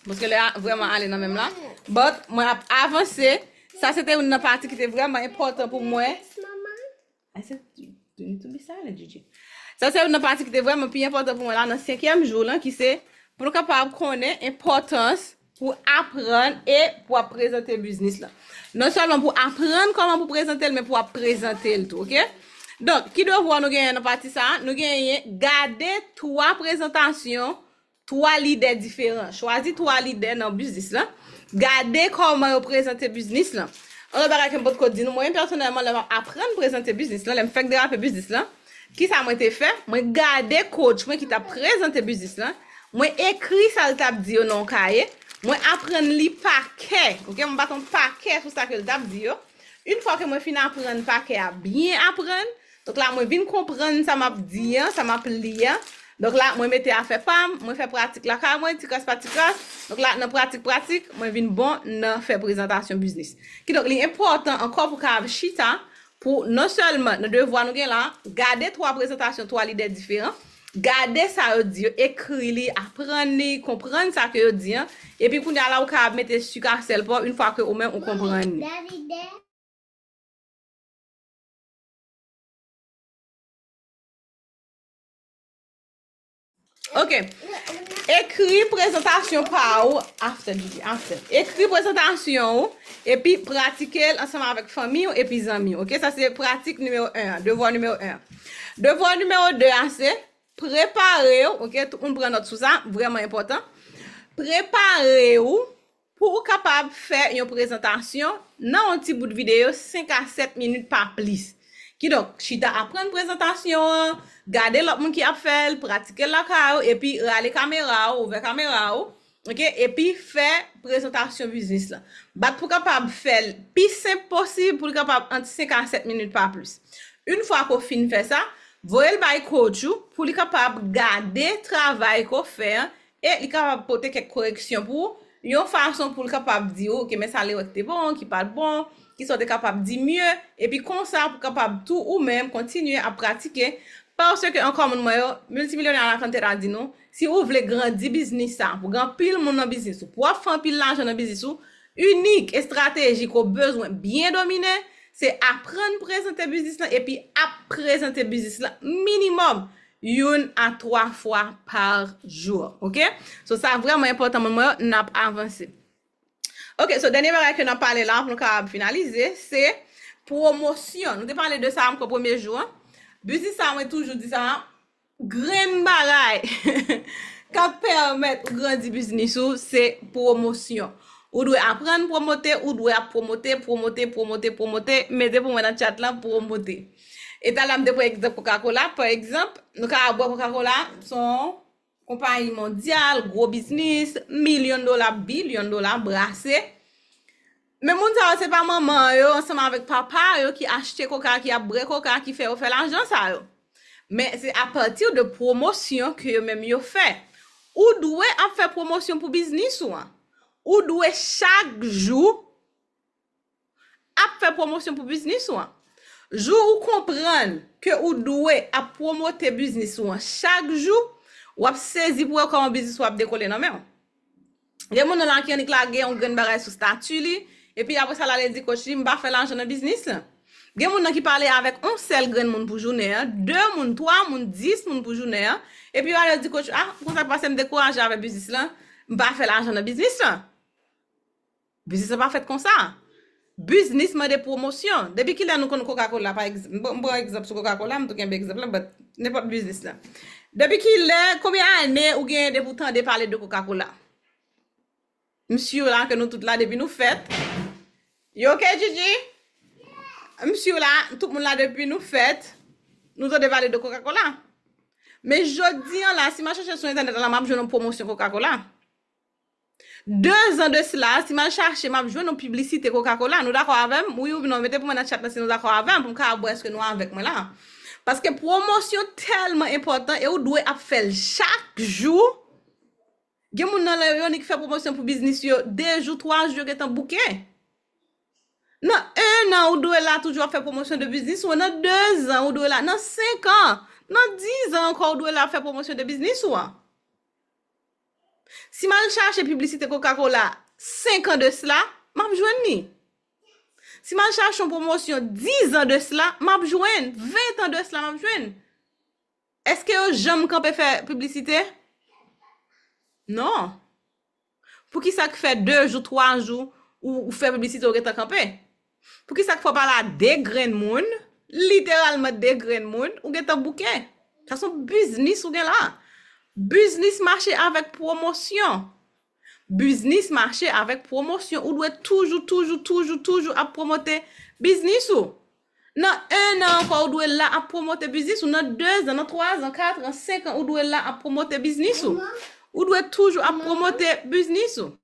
Paske lè a vrèman ale nan menm la. But, mwen ap avanse. Sa se te youn nan pati ki te vrèman enpòtan pou mwen. I said, you need to be silent, Gigi. Sa se youn nan pati ki te vrèman pi enpòtan pou mwen la nan senkyèm jou lan, ki se pou nou kapab konnen enpòtans pou aprann e pou ap prezante biznis lan. Non sèlman pou aprann kòman pou prezante l, men pou ap prezante l tou, ok? Donk, ki devwa nou genyen nan pati sa a? Nou genyen gade twa prezantasyon, twa lidè diferan. Chwazi twa lidè nan biznis lan. Gade kòman yo prezante biznis lan. Yon lòt bagay ke m potko di nou, mwen menm pèsonèlman, lè m ap aprann prezante biznis lan, lè m fèk derape biznis lan, kisa mwen te fè? Mwen gade coach mwen ki t ap prezante biznis lan. Mwen ekri sa l t ap di yo nan yon kaye. Mwen aprann li pa kè. Ok, mwen bat yon pakè sou sa ke l t ap di yo. Yon fwa ke mwen fin aprann pakè a, byen aprann, donk la, mwen vin konprann sa m ap di an, sa m ap li an. Donk la, mwen mete afè pa m, mwen fè pratik lakay mwen, ti kras pa ti kras. Donk la, nan pratik pratik, mwen vin bon nan fè prezantasyon biznis. Kidonk, li enpòtan ankò pou kapab chita, pou non sèlman nan devwa nou gen la, gade twa prezantasyon, twa lidè diferan, gade sa yo di yo, ekri li, aprann li, konprann sa ke yo di an, epi kounye a la, ou kapab mete sik a sèl pa w, yon fwa ke ou menm ou konprann li. Ok. Ekri prezantasyon pa ou, after, Gigi, after. Ekri prezantasyon ou, epi pratike l ansanm avèk fanmi w epi zanmi w. Ok, sa se pratik nimewo en an, devwa nimewo en an. Devwa nimewo de a se prepare w, ok, tout moun pran nòt sou sa, vrèman enpòtan. Prepare w pou ou kapab fè yon prezantasyon nan yon ti bout videyo senk a sèt minit pa plis. Kidonk, chita aprann prezantasyon an, gade lòt moun ki ap fè l, pratike l lakay ou, epi rale kamera ou, ouvè kamera ou, Ok, epi fè prezantasyon biznis lan. Bat pou kapab fè l pi senp posib, pou l kapab ant senk a sèt minit, pa plis. Yon fwa ke w fin fè sa, voye l bay coach ou pou li kapab gade travay ke w fè an e li kapab pote kèk koreksyon pou ou, yon fason pou l kapab di w, ok, men sa li wè ki te bon, ki pa t bon, ki sa w te kapab di mye, epi konsa pou kapab tou ou menm kontinye ap pratike. Paske ankò moun mwen yo, miltimilyonè Alakante a di nou, si ou vle grandi biznis sa, pou gen anpil moun nan biznis ou, pou w ap fè anpil lajan nan biznis ou, inik estrateji ke w bezwen byen domine, se aprann prezante biznis lan epi ap prezante biznis lan minimòm youn a twa fwa pa jou. Ok? So, sa vrèman enpòtan, moun mwen yo, n ap avanse. Ok, so, dènye bagay ke n ap pale la, pou nou kapab finalize, se pwomosyon. Nou te pale de sa ankò premye jou an. Biznis sa, mwen toujou di sa, grenn bagay k ap pèmèt ou grandi biznis ou, se pwomosyon. Ou dwe aprann pwomote, ou dwe ap pwomote, pwomote, pwomote, pwomote. Mete pou mwen nan chat lan, pwomote. E talè m te pran egzanp Coca-Cola, pa egzanp, nou ka bwè Coca-Cola, se yon konpayi mondyal, gwo biznis, milyon dola, bilyon dola brase. Men moun sa yo, se pa manman yo ansanm avèk papa yo ki achte koka, ki ap bwè koka, ki fè yo fè lajan sa yo. Men se apati de pwomosyon ke yo menm yo fè. Ou dwe ap fè pwomosyon pou biznis ou an. Ou dwe chak jou ap fè pwomosyon pou biznis ou an. Jou ou konprann ke ou dwe ap pwomote biznis ou an chak jou, w ap sezi pou wè kòman biznis ou ap dekole nan men w. Gen moun nan la ki annik lage yon grenn bagay sou stati li, epi apre sa l ale di coach li, "M pa fè lajan nan biznis lan." Gen moun nan ki pale avèk yon sèl grenn moun pou jounen an, de moun, twa moun, dis moun pou jounen an, epi yo ale di coach, "Ah, konsa k pase m dekouraje avèk biznis lan, m pa fè lajan nan biznis lan." Biznis lan pa fèt konsa. Biznis mande pwomosyon. Depi kilè nou konn Coca-Cola, pa egz-, m pran, m pran egzanp sou Coca-Cola, m tou kenbe egzanp lan, but nenpòt biznis lan. Depi kilè, konbyen ane ou genyen depi w tande pale de Coca-Cola? M si w la ke nou tout la depi nou fèt. You ok, Gigi? M si w la, tout moun la depi nou fèt, nou tande pale de Coca-Cola. Men jodi an la, si m al chache sou entènèt la, m ap jwenn yon pwomosyon Coca-Cola. De zan de sila, si m al chache, m ap jwenn yon piblisite Coca-Cola. Nou dakò avè m? Wi oubyen non, mete pou mwen nan chat lan si nou dakò avè m, pou m ka wè èske nou avèk mwen la. Paske pwomosyon tèlman enpòtan e ou dwe ap fè l chak jou. Gen moun nan la, yo annik fè pwomosyon pou biznis yo, de jou, twa jou, yo gentan bouke. Nan en an, ou dwe la toujou ap fè pwomosyon de biznis ou an. Nan de zan, ou dwe la. Nan senk an, nan diz an ankò, ou dwe la ap fè pwomosyon de biznis ou an. Si m al chache piblisite Coca-Cola senk an de sila, m ap jwenn li. Si m al chache yon pwomosyon diz an de sila, m ap jwenn. Ven an de sila, m ap jwenn. Èske yo janm kanpe fè piblisite? Non. Poukisa k fè de jou, twa jou, ou, ou fè piblisite, ou gentan kanpe? Poukisa k fè w pale a de grenn moun, literalman de grenn moun, ou gentan bouke? Sa se yon biznis ou gen la. Biznis mache avèk pwomosyon. Biznis mache avèk pwomosyon. Ou dwe toujou, toujou, toujou, toujou ap pwomote biznis ou. Nan en an ankò, ou dwe la ap pwomote biznis ou. Nan de zan, nan twa zan, kat an, senk an, ou dwe la ap pwomote biznis ou. Ou dwe toujou ap pwomote biznis ou.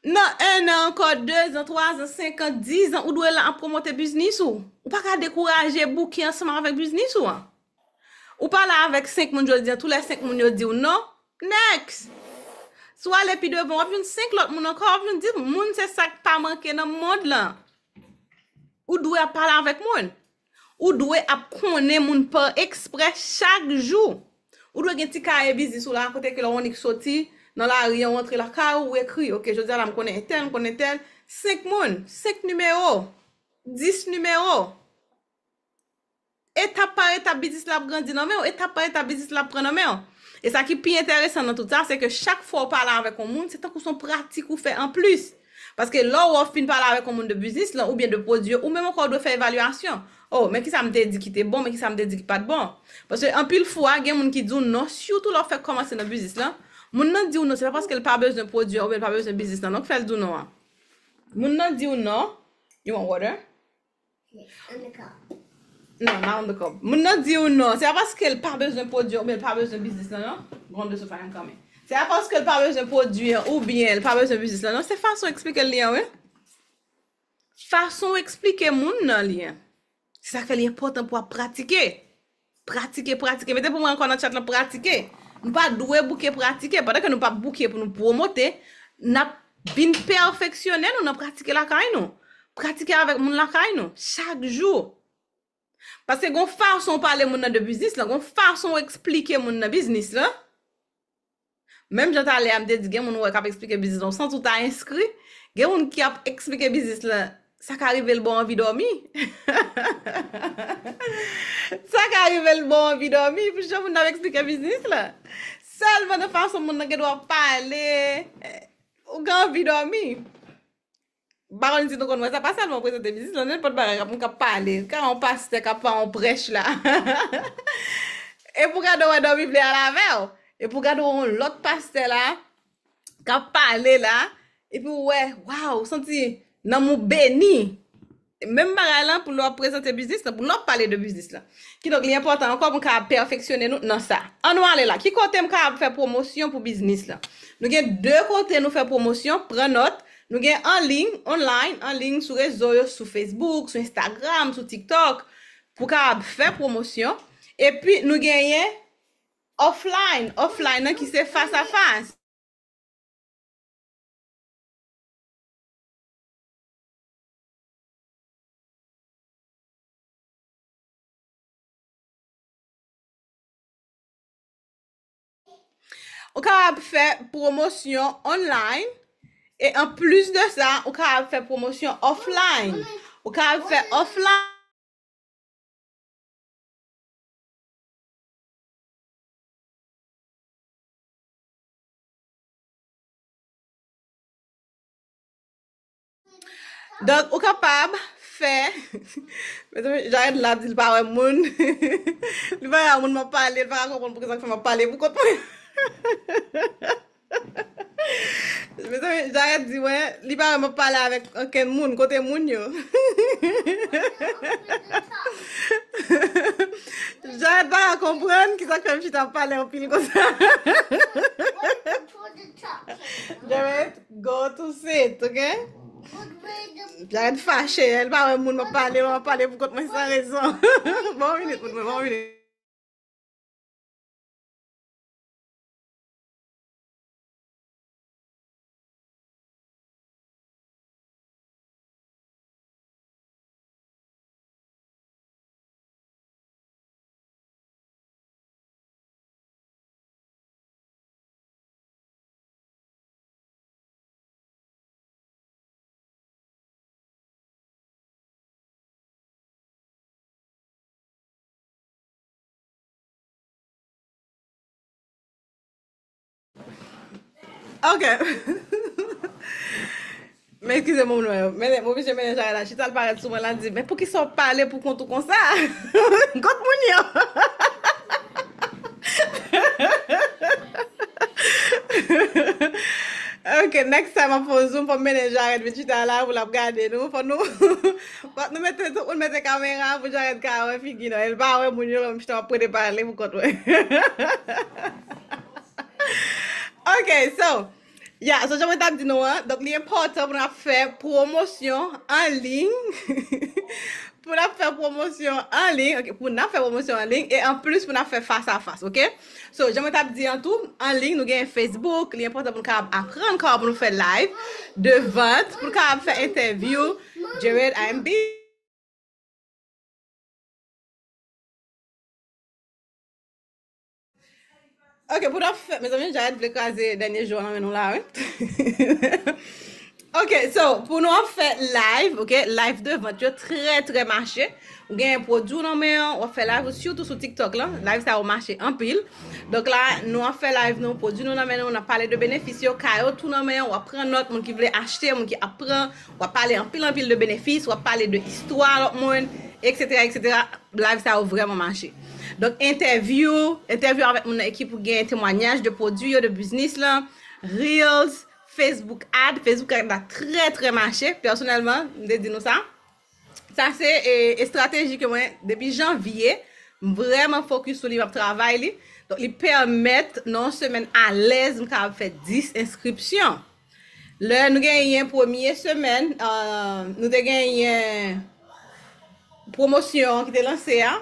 Nan en an ankò, de zan, twa zan, senk an, diz an, ou dwe la ap pwomote biznis ou. Ou pa ka dekouraje, bouke ansanm avèk biznis ou an. Ou pale avèk senk moun jodi an, tou lè senk moun yo di w non, next! Si w ale pi devan, w ap jwenn senk lòt moun ankò, w ap jwenn dis moun, se sa k pa manke nan mond lan. Ou dwe ap pale avèk moun. Ou dwe ap konnen moun pa ekspre chak jou. Ou dwe gen ti kaye biznis ou la, kote ke lè w annik soti nan lari an, w antre lakay ou, ou ekri, ok, jodi a la m konnen entèl, m konnen entèl, senk moun, senk nimewo, dis nimewo. Etap pa etap, biznis la ap grandi nan men w. Etap pa etap, biznis la ap pran nan men w. E sa ki pi enteresan nan tout sa, se ke chak fwa w pale avèk yon moun, se tankou se yon pratik ou fè anplis. Paske lè w fin pale avèk yon moun de biznis lan, oubyen de pwodui yo, ou menm ankò w dwe fè evalyasyon. Oh, men kisa m te di ki te bon, men kisa m te di ki pa t bon. Paske anpil fwa, gen moun ki di w non, sitou lè w fèk kòmanse nan biznis lan, Moun nan di w non, se pa paske l pa bezwen pwodui an oubyen l pa bezwen biznis lan, non, k fè l di w non an. Moun nan di w non, you want water? Yes, in the cup. Non, not in the cup. Moun nan di w non, se pa paske l pa bezwen pwodui an oubyen l pa bezwen biznis lan, non. Go on, this will find coming. Se pa paske l pa bezwen pwodui an oubyen l pa bezwen biznis lan, non. Se fason eksplike l li an, wi. Fason w eksplike moun nan li an. Se sa k fè li enpòtan pou w ap pratike. Pratike, pratike. Mete pou mwen ankò nan chat lan, pratike. Nou pa dwe bouke pratike. Pandan ke nou p ap bouke pou nou pwomote, n ap vin pèfeksyone nou nan pratike lakay nou. Pratike avèk moun lakay nou, chak jou. Paske gon fason w pale moun nan de biznis lan, gon fason w eksplike moun nan biznis lan. Menm jan talè a m te di, gen moun ou wè k ap eksplike biznis lan, ou santi w ta enskri. Gen moun ki ap eksplike biznis lan, sa ka rive l ba w anvi dòmi. Sa ka rive l ba w anvi dòmi, pou jan moun nan ap eksplike biznis lan. Sèlman nan fason moun nan gen dwa pale, ou gen anvi dòmi. M pa konn si nou konn wè sa, pa sèlman prezante biznis lan, nenpòt bagay, moun k ap pale, ka yon pastè k ap fè yon prèch la. Epi w gade w wè dòmi vle al avè w. Epi w gade w yon lòt pastè la, k ap pale la, epi w wè, waw, w santi nanm ou beni. Menm bagay lan pou lè w ap prezante biznis lan, pou lè w ap pale de biznis lan. Kidonk, li enpòtan ankò pou n kapab pèfeksyone nou nan sa. Ann nou ale la. Ki kote m kapab fè pwomosyon pou biznis lan? Nou gen de kote nou fè pwomosyon, pran nòt. Nou gen an liy, online, an liy sou rezo yo, sou Facebook, sou Instagram, sou TikTok, pou kapab fè pwomosyon. Epi nou genyen offline, offline nan ki se fas a fas. Ou kapab fè pwomosyon online e an plis de sa, ou kapab fè pwomosyon offline. Ou kapab fè offline. Donk, ou kapab fè, mezanmi, Jarèt la di l pa wè moun. Li pa wè moun m ap pale, li pa ka konprann poukisa k fè m ap pale pou kont mwen. Mezanmi, Jarèt di mwen, li pa wè m ap pale avèk okenn moun, kote moun yo? Jarèt pa ka konprann kisa k fè m chita ap pale anpil konsa. Jarèt, go to sit, ok? Jarèt fache, li pa wè moun m ap pale, m ap pale pou kont mwen san rezon. Bon minit, moun mwen, bon minit. Ok. Men eskize m, mwen, men m oblije mennen Jarèt la. Chita l parèt sou mwen la, l di, "Men poukisa w pale pou kont ou konsa?" Kot moun yo? Ok, next time ap fè yon zoom, fò m mennen Jarèt vin chita la pou l ap gade nou. Fò nou, fò nou mete, tout moun mete kamera pou Jarèt ka wè figi nou. El pa wè moun yo, m chita m ap prete pale pou kont mwen. Ok, so, yeah, so jan mwen t ap di nou an, donk li enpòtan pou n ap fè pwomosyon an liy. Pou n ap fè pwomosyon an liy, ok, pou n ap fè pwomosyon an liy, e an plis pou n ap fè fas a fas, ok? So, jan mwen t ap di an tou, an liy, nou gen Facebook, li enpòtan pou nou kapab aprann kòman pou nou fè live de vant, pou nou kapab fè entèvyou, Jared I M B. Ok, pou n ap fè, mezanmi, Jarèt vle kraze dènye jou an nan men nou la, wi. Ok, so, pou nou ap fè live, ok, live de vant yo trè, trè mache. Ou gen pwodui w nan men an, w ap fè live ou, sitou sou TikTok lan. Live sa yo mache anpil. Donk la, nou ap fè live nou, pwodui nou nan men nou, n ap pale de benefis yo, kay ou tou nan men an, w ap pran nòt, moun ki vle achte, moun ki ap pran, w ap pale anpil, anpil de benefis, w ap pale de istwa lòt moun, et cetera, et cetera. Live sa yo vrèman mache. Donk, entèvyou, entèvyou avèk moun nan ekip ou, gen temwayaj de pwodui yo, de biznis lan, Reels, Facebook ad. Facebook ad la trè, trè mache. Pèsonèlman, m te di nou sa. Sa se e, estrateji ke mwen, depi janvye, m vrèman fokis sou li, m ap travay li. Donk, li pèmèt nan yon semèn alèz, m kapab fè dis enskripsyon. Lè nou genyen premye semèn, euh, nou te genyen pwomosyon ki te lanse a,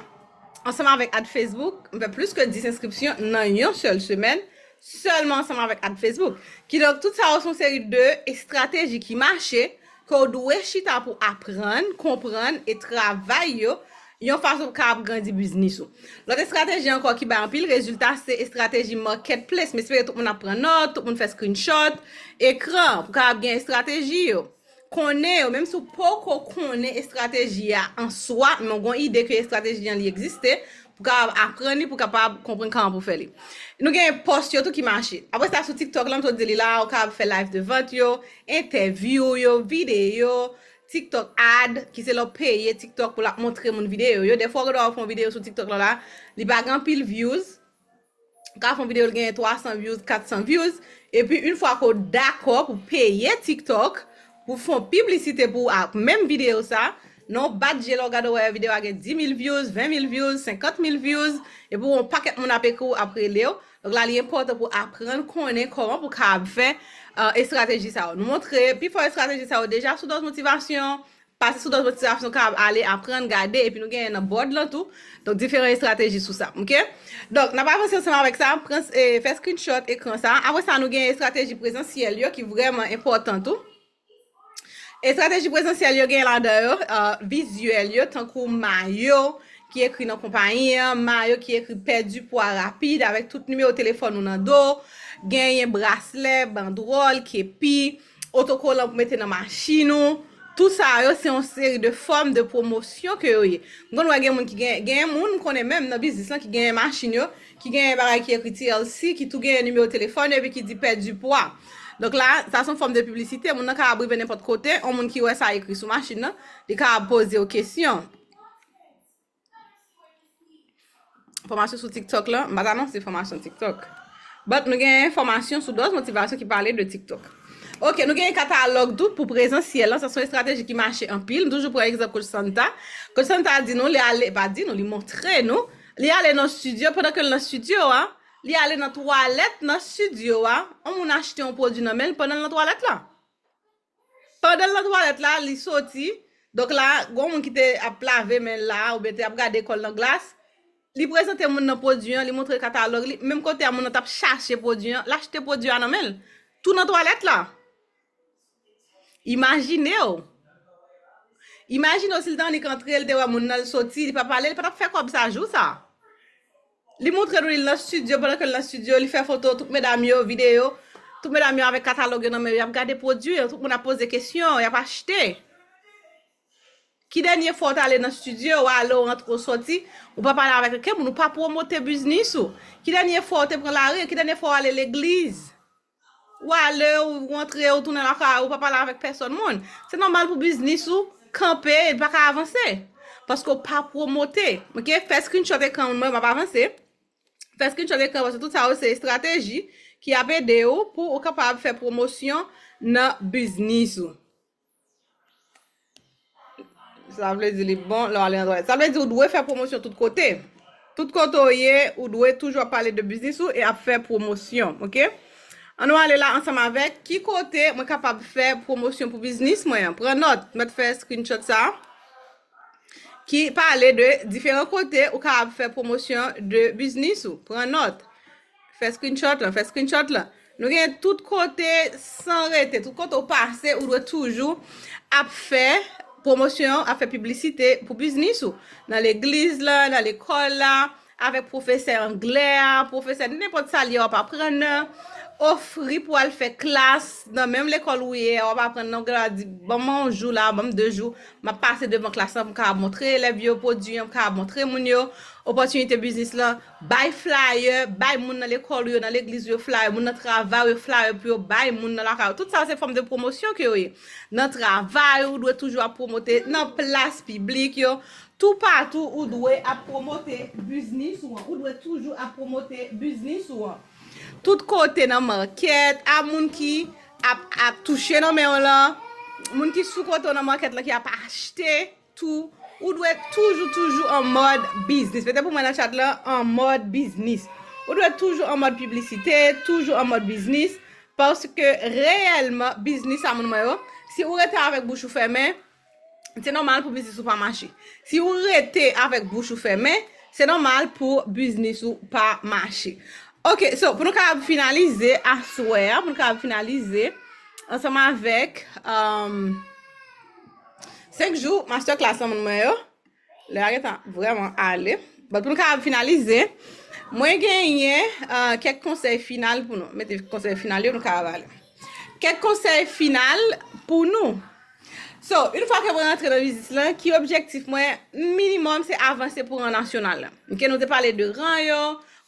ansanm avèk ad Facebook, m fè plis ke dis enskripsyon nan yon sèl semèn, sèlman ansanm avèk ad Facebook. Kidonk, tout sa yo se yon seri de estrateji ki mache, ke w dwe chita pou aprann, konprann e travay yo, yon fason pou kapab grandi biznis ou. Lòt estrateji ankò ki bay anpil rezilta, se estrateji marketplace. M espere tout moun ap pran nòt, tout moun fè screenshot ekran pou kapab gen estrateji yo. Konnen yo, menm si w poko konnen estrateji a an swa, men w gon ide ke estrateji an li egziste, pou kapab aprann li, pou kapab konprann kòman pou fè li. Nou gen pòs yo tou ki mache. Apre sa, sou TikTok la, m sot di li la, ou kapab fè live de vant yo, entèvyou yo, videyo, TikTok ad, ki se lè w peye TikTok pou l ap montre moun videyo yo. Dèfwa, ou gen dwa fè yon videyo sou TikTok la, la, li pa gen anpil views. Ou ka fè yon videyo, l genyen twa san views, kat san views. Epi, yon fwa ke w dakò pou peye TikTok, pou fè yon piblisite pou ou ak menm videyo sa, nan yon bat je lè w gade, w wè videyo a gen dis mil views, ven mil views, senkant mil views, epi yon pakèt moun ap ekri w, ap rele w. Donk la, li enpòtan pou aprann konnen kòman pou kapab fè, euh, estrateji sa yo. Nou montre pifò estrateji sa yo deja sou Dòz Motivasyon. Pase sou Dòz Motivasyon, kapab ale aprann, gade, epi nou genyen nan board lan tou. Donk, diferan estrateji sou sa, ok? Donk, n ap avanse ansanm avèk sa, pran, e, fè screenshot ekran sa. Apre sa, nou gen estrateji prezansyèl yo ki vrèman enpòtan tou. Estrateji prezansyèl yo gen ladan yo, euh, vizyèl yo, tankou mayo ki ekri nan konpayi an, mayo ki ekri pèdi pwa rapid avèk tout nimewo telefòn ou nan do, genyen braslè, bandwòl, kepi, otokolan pou mete nan machin ou. Tout sa yo, se yon seri de fòm de pwomosyon ke yo ye. M konn wè gen moun ki gen, gen moun m konnen menm nan biznis lan ki genyen machin yo, ki genyen bagay ki ekri T L C, ki tou genyen nimewo telefòn yo, epi ki di pèdi pwa. Donk la, sa se yon fòm de piblisite. Moun nan kapab rive nenpòt kote, yon moun ki wè sa ekri sou machin nan, li kapab poze w kesyon. Fòmasyon sou TikTok la, m pa t anonse fòmasyon TikTok. But nou gen fòmasyon sou Dòz Motivasyon ki pale de TikTok. Ok, nou gen katalòg tou pou prezansyèl lan, sa se yon estrateji ki mache anpil. M toujou pran egzanp Coach Santa. Coach Santa di nou, li ale, pa di nou, li montre nou, li ale nan estidyo, pandan ke l nan estidyo a, li ale nan twalèt nan estidyo a, yon moun achte yon pwodui nan men l pandan l nan twalèt la. Pandan l nan twalèt la, li soti. Donk la, gon moun ki te ap lave men l la, oubyen te ap gade kò l nan glas, li prezante moun nan pwodui an, li montre katalòg li, menm kote a moun nan t ap chache pwodui an, l achte pwodui a nan men l. Tou nan twalèt la. Imajine w. Imajine w si l t annik antre, l te wè moun nan, l soti, li pa pale, li pa t ap fè kòb sa jou sa. Li montre nou li nan estidyo, pandan ke l nan estidyo, li fè foto tout medam yo, videyo, tout medam yo avèk katalòg yo nan men yo, y ap gade pwodui yo, tout moun ap poze kesyon, y ap achte. Ki dènye fwa w t ale nan estidyo, w ale, w rantre, w soti, ou pa pale avèk okenn moun, ou pa pwomote biznis ou? Ki dènye fwa w te pran lari? Ki dènye fwa w ale legliz? Ou ale, ou rantre, ou tounen lakay ou, ou pa pale avèk pèsòn moun. Se nòmal pou biznis ou kanpe, li pa ka avanse. Paske w pa pwomote. Ok? Fè screenshot ekran mwen, m ap avanse. Fè screenshot ekran, paske tout sa yo se estrateji ki ap ede w pou ou kapab fè pwomosyon nan biznis ou. Sa vle di li bon lè w ale nan twalèt. Sa vle di ou dwe fè pwomosyon tout kote. Tout kote w ye, ou dwe toujou ap pale de biznis ou e ap fè pwomosyon, ok? Ann nou ale la ansanm avèk ki kote mwen kapab fè pwomosyon pou biznis mwen an. Pran nòt, mèt fè screenshot sa. Ki pale de diferan kote ou kapab fè pwomosyon de biznis ou. Pran nòt. Fè screenshot lan, fè screenshot lan. Nou gen tout kote san rete, tout kote ou pase, ou dwe toujou ap fè pwomosyon, ap fè piblisite pou biznis ou. Nan legliz la, nan lekòl la, avèk pwofesè anglè a, pwofesè nenpòt sa l ye w ap aprann nan, ofri pou al fè klas nan menm lekòl ou ye a, w ap aprann nan, w gen dwa di, "Ban m yon jou la, ban m de jou, m ap pase devan klas lan pou m kapab montre elèv yo pwodui an, pou m kapab montre moun yo opòtinite biznis lan." Bay flyer, bay moun nan lekòl ou yo, nan legliz ou yo flyer, moun nan travay ou yo flyer pou yo bay moun nan lakay ou. Tout sa yo se fòm de pwomosyon ke yo ye. Nan travay ou dwe toujou ap pwomote, nan plas piblik yo, Toupatou ou dwe ap pwomote biznis ou an. Ou dwe toujou ap pwomote biznis ou an. Tout kote nan makèt, a moun ki ap, ap touche nan men w lan, moun ki sou kote w nan makèt lan ki ap achte tou, ou dwe toujou, toujou an mòd biznis. Mete pou mwen nan chat lan, an mòd biznis. Ou dwe toujou an mòd piblisite, toujou an mòd biznis, paske reyèlman, biznis a moun mwen yo, si ou rete avèk bouch ou fèmen, se nòmal pou biznis ou pa mache. Si ou rete avèk bouch ou fèmen, se nòmal pou biznis ou pa mache. Ok, so, pou nou kapab finalize aswè a, pou nou kapab finalize ansanm avèk, um, senk jou masterclass an moun mwen yo. Lè a gentan vrèman ale. But pou nou kapab finalize, mwen genyen, uh, kèk konsèy final pou nou. Mete konsèy final yo, nou kapab ale. Kèk konsèy final pou nou. So, yon fwa ke mwen rantre nan biznis lan, ki objektif mwen? Minimòm, se avanse pou ran nasyonal la. Ok, nou te pale de ran yo,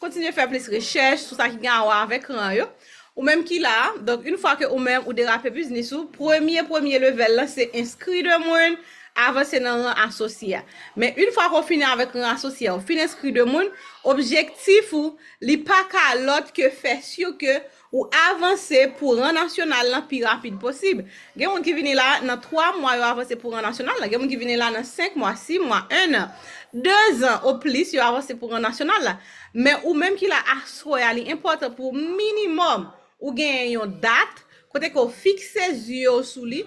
kontinye fè plis rechèch sou sa ki gen a wè avèk ran yo. Ou menm ki la, donk, yon fwa ke ou menm ou derape biznis ou, premye, premye level lan, se enskri de moun, avanse nan ran asosye a. Men yon fwa ke w fini avèk ran asosye a, ou fin enskri de moun, objektif ou, li pa ka lòt ke fè si ke ou avanse pou ran nasyonal lan pi rapid posib. Gen moun ki vini la nan twa mwa yo avanse pou ran nasyonal lan. Gen moun ki vini la nan senk mwa, sis mwa, en an, de zan o plis yo avanse pou ran nasyonal la. Men ou menm ki la aswè a, li enpòtan pou minimòm ou genyen yon dat kote ke w fikse zye w sou li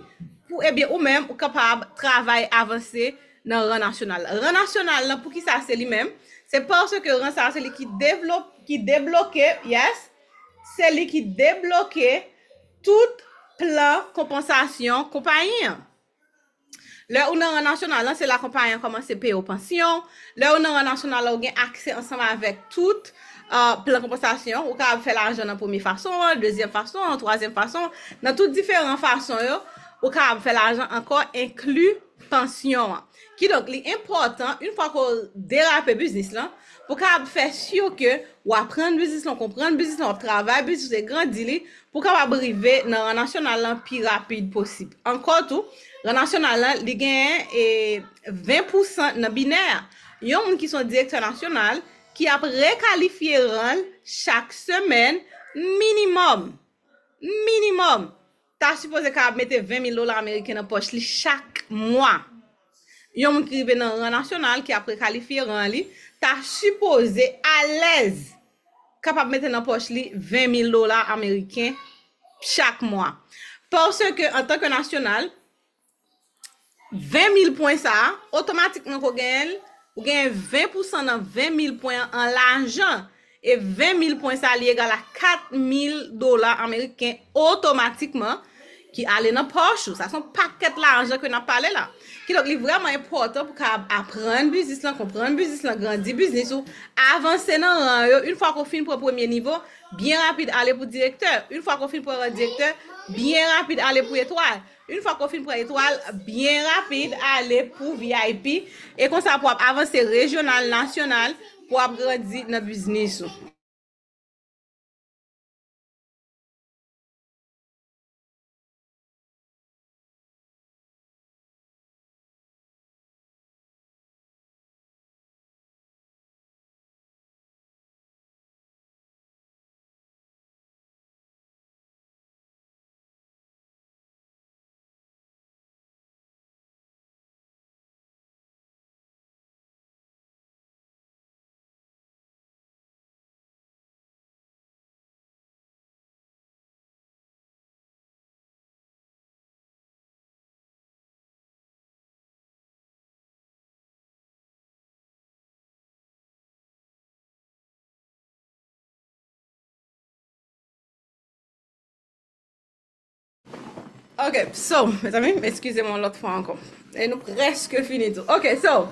pou, ebyen, ou menm ou kapab travay avanse nan ran nasyonal la. Ran nasyonal lan, poukisa se li menm? Se paske ran sa a se li ki devlop-, ki debloke, yes, se li ki debloke tout plan konpansasyon konpayi an. Lè ou nan ran nasyonal lan, se la konpayi an kòmanse peye w pansyon. Lè ou nan ran nasyonal lan, ou gen aksè ansanm avèk tout, uh, plan konpansasyon. Ou kapab fè lajan nan premye fason an, dezyèm fason an, twazyèm fason an. Nan tout diferan fason yo, ou kapab fè lajan ankò, enkli pansyon an. Kidonk, li enpòtan, yon fwa ke w derape biznis lan, pou w kapab fè si ke w aprann biznis lan, w konprann biznis lan, w ap travay biznis ou, e grandi li, pou w kapab rive nan ran nasyonal lan pi rapid posib. Ankò tou, ran nasyonal lan, li genyen, e, ven pousan nan binè a. Yon moun ki se yon direktè nasyonal, ki ap rekalifye ran l chak semèn, minimòm, minimòm, ta sipoze kapab mete ven mil dola ameriken nan pòch li chak mwa. Yon moun ki rive nan ran nasyonal, ki ap rekalifye ran li, ta sipoze alèz kapab mete nan pòch li ven mil dola ameriken chak mwa. Paske, antanke nasyonal, ven mil pwen sa a, otomatikman ke w genyen l, ou genyen ven pousan nan ven mil pwen an, an lajan. E ven mil pwen sa a, li egal a kat mil dola ameriken otomatikman ki ale nan pòch ou. Sa se yon pakèt lajan ke n ap pale la. Kidonk, li vrèman enpòtan pou w kapab aprann biznis lan, konprann biznis lan, grandi biznis ou, avanse nan ran yo. Yon fwa ke w fin pran premye nivo, byen rapid ale pou direktè. Yon fwa ke w fin pran ran direktè, byen rapid ale pou etwal. Yon fwa ke w fin pran etwal, byen rapid ale pou V I P. E konsa pou w ap avanse rejyonal, nasyonal, pou w ap grandi nan biznis ou. Ok, so, mezanmi, eskize m yon lòt fwa ankò. E nou prèske fini tou. Ok, so,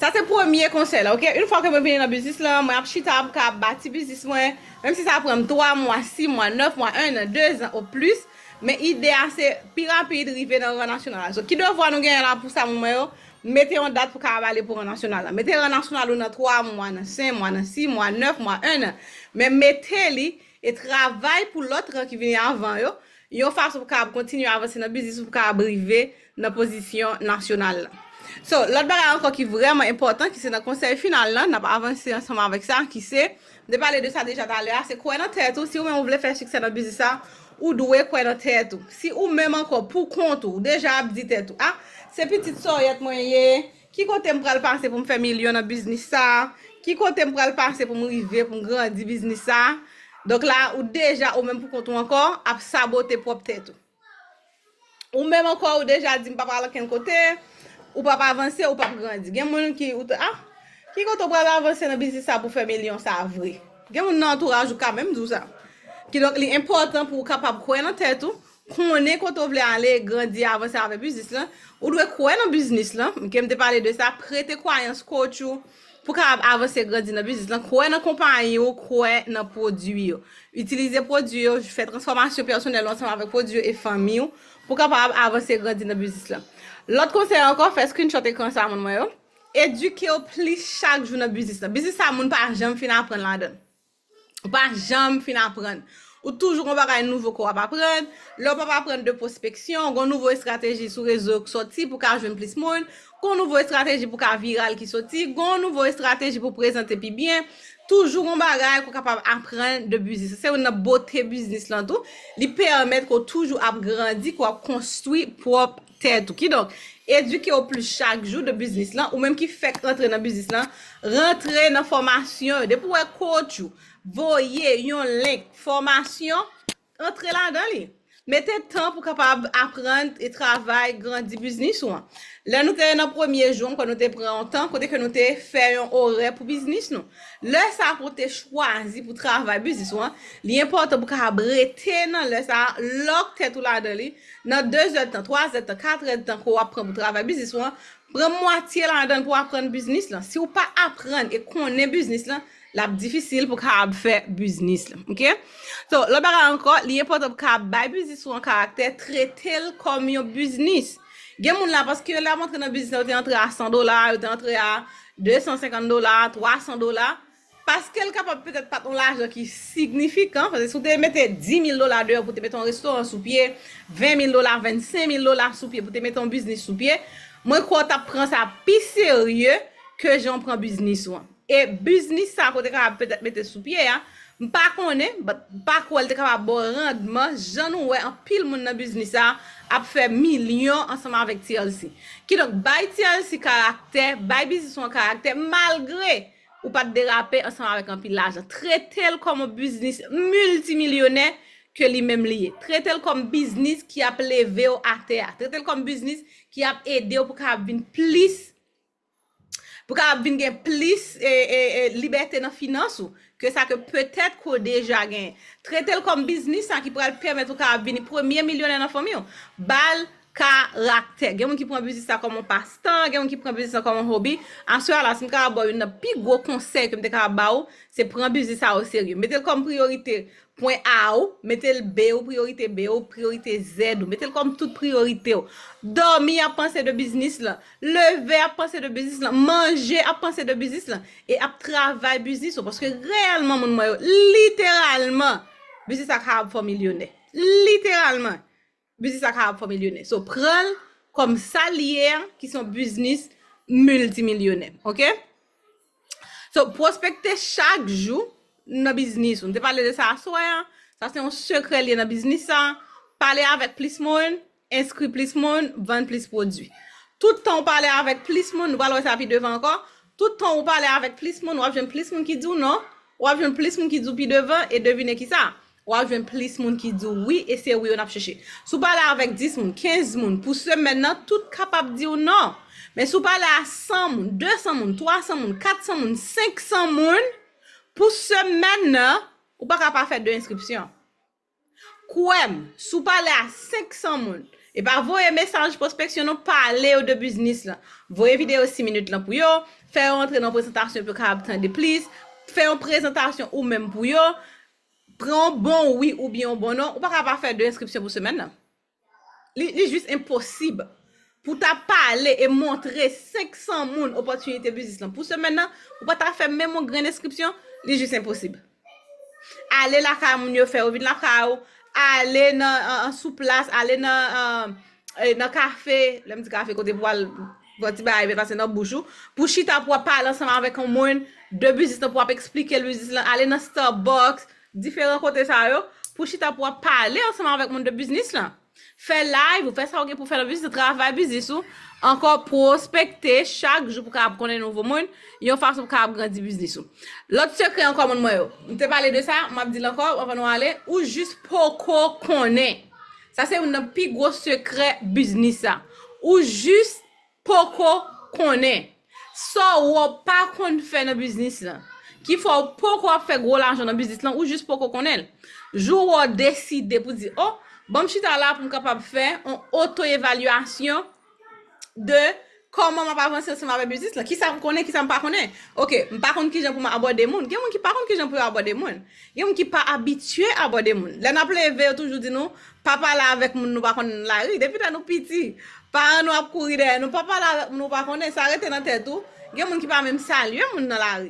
sa se premye konsèy la, ok? Yon fwa ke mwen vini nan biznis lan, mwen ap chita, m ka bati biznis mwen, menm si sa pran m twa mwa, sis mwa, nèf mwa, en an, de zan o plis, men ide a se pi rapid rive nan ran nasyonal la. So, ki devwa nou genyen la pou sa, moun mwen yo? Mete yon dat pou kapab ale pou ran nasyonal la. Mete ran nasyonal ou nan twa mwa, nan senk mwa, nan sis mwa, nèf mwa, en an. Men mete li e travay pou lòt ran ki vini avan yo, yon fason pou kapab kontinye avanse nan biznis ou pou kapab rive nan pozisyon nasyonal la. So, lòt bagay ankò ki vrèman enpòtan, ki se nan konsèy final lan, n ap avanse ansanm avèk sa, ki se, m te pale de sa deja talè a, se kwè nan tèt ou. Si ou menm ou vle fè siksè nan biznis sa, ou dwe kwè nan tèt ou. Si ou menm ankò, pou kont ou, ou deja ap di tèt ou, ah, se pitit sòyèt mwen ye, ki kote m pral pase pou m fè milyon nan biznis sa, ki kote m pral pase pou m rive, pou m grandi biznis sa. Donk la, ou deja, ou menm pou kont ou ankò, ap sabote pwòp tèt ou. Ou menm ankò, ou deja di m pa pral ankenn kote, ou p ap avanse, ou p ap grandi. Gen moun ki, ou te, ah, ki kote w pral avanse nan biznis sa pou fè milyon sa vre? Gen moun nan antouraj ou ka menm di w sa. Kidonk, li enpòtan pou w kapab kwè nan tèt ou, konnen kote w vle ale, grandi, avanse avèk biznis lan. Ou dwe kwè nan biznis lan. Ok, m te pale de sa, prete kwayans coach ou, pou w kapab avanse, grandi nan biznis lan, kwè nan konpayi w, kwè nan pwodui yo. Itilize pwodui yo, fè transfòmasyon pèsonèl ou ansanm avèk pwodui yo e fanmi w pou w kapab avanse, grandi nan biznis lan. Lòt konsèy ankò, fè screenshot ekran sa moun mwen yo. Edike w plis chak jou nan biznis lan. Biznis sa moun pa janm fin aprann ladan l. Ou pa janm fin aprann. Ou toujou gon bagay nouvo ke w ap aprann. Lè w p ap aprann de pwospeksyon, gon nouvo estrateji sou rezo k soti pou ka jwenn plis moun. Gon nouvo estrateji pou ka viral ki soti. Gon nouvo estrateji pou prezante pi byen. Toujou gon bagay ke w kapab aprann de biznis. Se youn nan bote biznis lan tou. Li pèmèt ke w toujou ap grandi, ke w ap konstwi pwòp tèt ou. Kidonk, edike w plis chak jou de biznis lan, ou menm ki fèk rantre nan biznis lan, rantre nan fòmasyon yo. Depi w wè coach ou voye yon link fòmasyon, antre ladan li. Mete tan pou kapab aprann e travay, grandi biznis ou an. Lè nou te nan premye jou, ankò nou te pran yon tan kote ke nou te fè yon orè pou biznis nou. Lè sa pou te chwazi pou travay biznis ou an, li enpòtan pou kapab rete nan lè sa, lòk tèt ou ladan li, nan de zèdtan, twa zèdtan, kat èdtan ke w ap pran pou travay biznis ou an, pran mwatye ladan l pou aprann biznis lan. Si w pa aprann e konnen biznis lan, l ap difisil pou kapab fè biznis lan. Ok? So, lòt bagay ankò, li enpòtan pou kapab bay biznis ou an karaktè, trete l kòm yon biznis. Gen moun la, paske lè y ap antre nan biznis la, yo te antre a san dola, yo te antre a de san senkant dola, twa san dola. Paske l kapab petèt pa t yon lajan ki signifikan, paske si w te mete dis mil dola deyò pou te mete yon restoran sou pye, ven mil dola, vennsenk mil dola sou pye pou te mete yon biznis sou pye, mwen kwè w t ap pran sa pi serye ke jan w pran biznis ou an. E biznis sa ke w te kapab petèt mete sou pye a, m pa konnen, but m pa kwè l te kapab ba w randman jan nou wè anpil moun nan biznis sa ap fè milyon ansanm avèk T L C. Kidonk, bay T L C karaktè, bay biznis ou an karaktè, malgre ou pa t derape ansanm avèk anpil lajan. Trete l kòm yon biznis miltimilyonè ke li menm li ye. Trete l kòm biznis ki ap leve w atè a. Trete l kòm biznis ki ap ede w pou kapab vin plis, pou kapab vin gen plis e, e, e, libète nan finans ou ke sa ke petèt ke w deja genyen. Trete l kòm biznis sa ki pral pèmèt ou kapab vini premye milyonè nan fanmi w. Ba l karaktè. Gen moun ki pran biznis sa kòm yon pastan, gen moun ki pran biznis sa kòm yon hobi. Aswè a la, si m kapab ba w youn nan pi gwo konsèy ke m te kapab ba ou, se pran biznis sa o serye. Mete l kòm priyorite pwen A ou, mete l B ou, priyorite B ou, priyorite Z ou. Mete l kòm tout priyorite w. Dòmi ap panse de biznis lan. Leve ap panse de biznis lan. Manje ap panse de biznis lan. E ap travay biznis ou. Paske reyèlman, moun mwen yo, literalman, biznis sa kapab fè w milyonè. Literalman. Biznis sa kapab fè w milyonè. So, pran l kòm sa l ye a, ki se yon biznis miltimilyonè. Ok? So, pwospekte chak jou nan biznis ou. Nou te pale de sa aswè a. Sa se yon sekrè l ye nan biznis sa. Pale avèk plis moun, enskri plis moun, vann plis pwodui. Tout tan w pale avèk plis moun, nou pral wè sa pi devan ankò. Tout tan w pale avèk plis moun, w ap jwenn plis moun ki di w non, w ap jwenn plis moun ki di w pi devan, e devine kisa? W ap jwenn plis moun ki di w wi, e se wi yo n ap chèche. Si w pale avèk dis moun, kenz moun, pou semèn nan, tout kapab di w non. Men si w pale a san moun, de san moun, twa san moun, kat san moun, senk san moun, pou semèn nan, ou pa ka pa fè de enskripsyon. Kwè m, si w pale a senk san moun, e pa voye mesaj pwospeksyon non, pale yo de biznis lan. Voye videyo sis minit lan pou yo, fè yo antre nan prezantasyon pou yo kapab tande plis, fè yon prezantasyon ou menm pou yo, pran yon bon wi oubyen yon bon non, ou pa ka pa fè de enskripsyon pou semèn nan. Li, li jis enposib. Pou ta pale e montre senk san moun opòtinite biznis lan pou semèn nan, ou pa ta fè menm yon grenn enskripsyon, li jis enposib. Ale lakay moun yo, fè yo vin lakay ou, ale nan, an, an, sou plas, ale nan, an, e, nan kafe, lè m di kafe, kote pou al Fò ti bagay byen pase nan bouch ou. Pou chita pou w ap pale ansanm avèk yon moun de biznis lan, pou w ap eksplike l biznis lan, ale nan Starbucks, diferan kote sa yo, pou chita pou w ap pale ansanm avèk moun de biznis lan. Fè live, ou fè sa ou gen pou fè nan biznis, travay biznis ou, ankò pwospekte chak jou pou kapab konnen nouvo moun, yon fason pou kapab grandi biznis ou. Lòt sekrè ankò moun mwen yo. M te pale de sa, m ap di l ankò anvan nou ale, ou jis poko konnen. Sa se youn nan pi gwo sekrè biznis sa. Ou jis poko konnen. Sa w pa konn fè nan biznis lan, ki fè w poko ap fè gwo lajan nan biznis lan, ou jis poko konnen l. Jou w deside pou di, o, ban m chita la pou m kapab fè yon oto-evalyasyon de kòman m ap avanse ansanm avèk biznis lan. Kisa m konnen, kisa m pa konnen. Oke, m pa konn kijan pou m abòde moun. Gen moun ki pa konn kijan pou yo abòde moun. Gen moun ki pa abitye abòde moun. Lè n ap leve, yo toujou di nou, pa pale avèk moun nou pa konn nan lari. Depi lè nou piti, paran nou ap kouri dèyè nou, pa pale avèk moun ou pa konnen, sa rete nan tèt ou. Gen moun ki pa menm salye moun nan lari.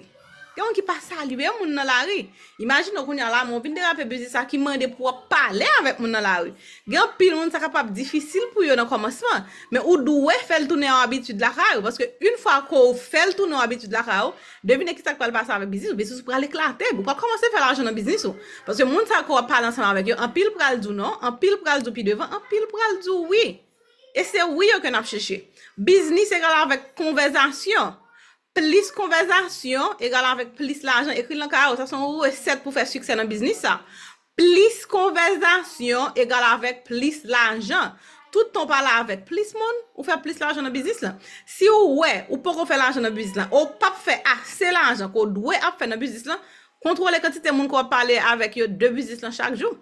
Gen moun ki pa salye moun nan lari. Imajine w kounye a la, men w vin derape biznis sa ki mande pou w ap pale avèk moun nan lari. Gen anpil moun sa kapab difisil pou yo nan kòmansman, men ou dwe fè l tounen yon abitid lakay ou, paske yon fwa ke w fè l tounen yon abitid lakay ou, devine kisa k pral pase avèk biznis ou, biznis ou pral eklate, ou pral kòmanse fè lajan nan biznis ou. Paske moun sa ke w ap pale ansanm avèk yo, anpil pral di w non, anpil pral di w pi devan, anpil pral di w wi. E se wi yo ke n ap chèche. Biznis egal avèk konvèzasyon. Plis konvèzasyon egal avèk plis lajan. Ekri l nan kay ou, sa se yon resèt pou fè siksè nan biznis sa. Plis konvèzasyon egal avèk plis lajan. Tout tan w pale avèk plis moun, ou fè plis lajan nan biznis lan. Si w wè ou poko fè lajan nan biznis lan, ou p ap fè ase lajan ke w dwe ap fè nan biznis lan, kontwole kantite moun ke w ap pale avèk yo de biznis lan chak jou.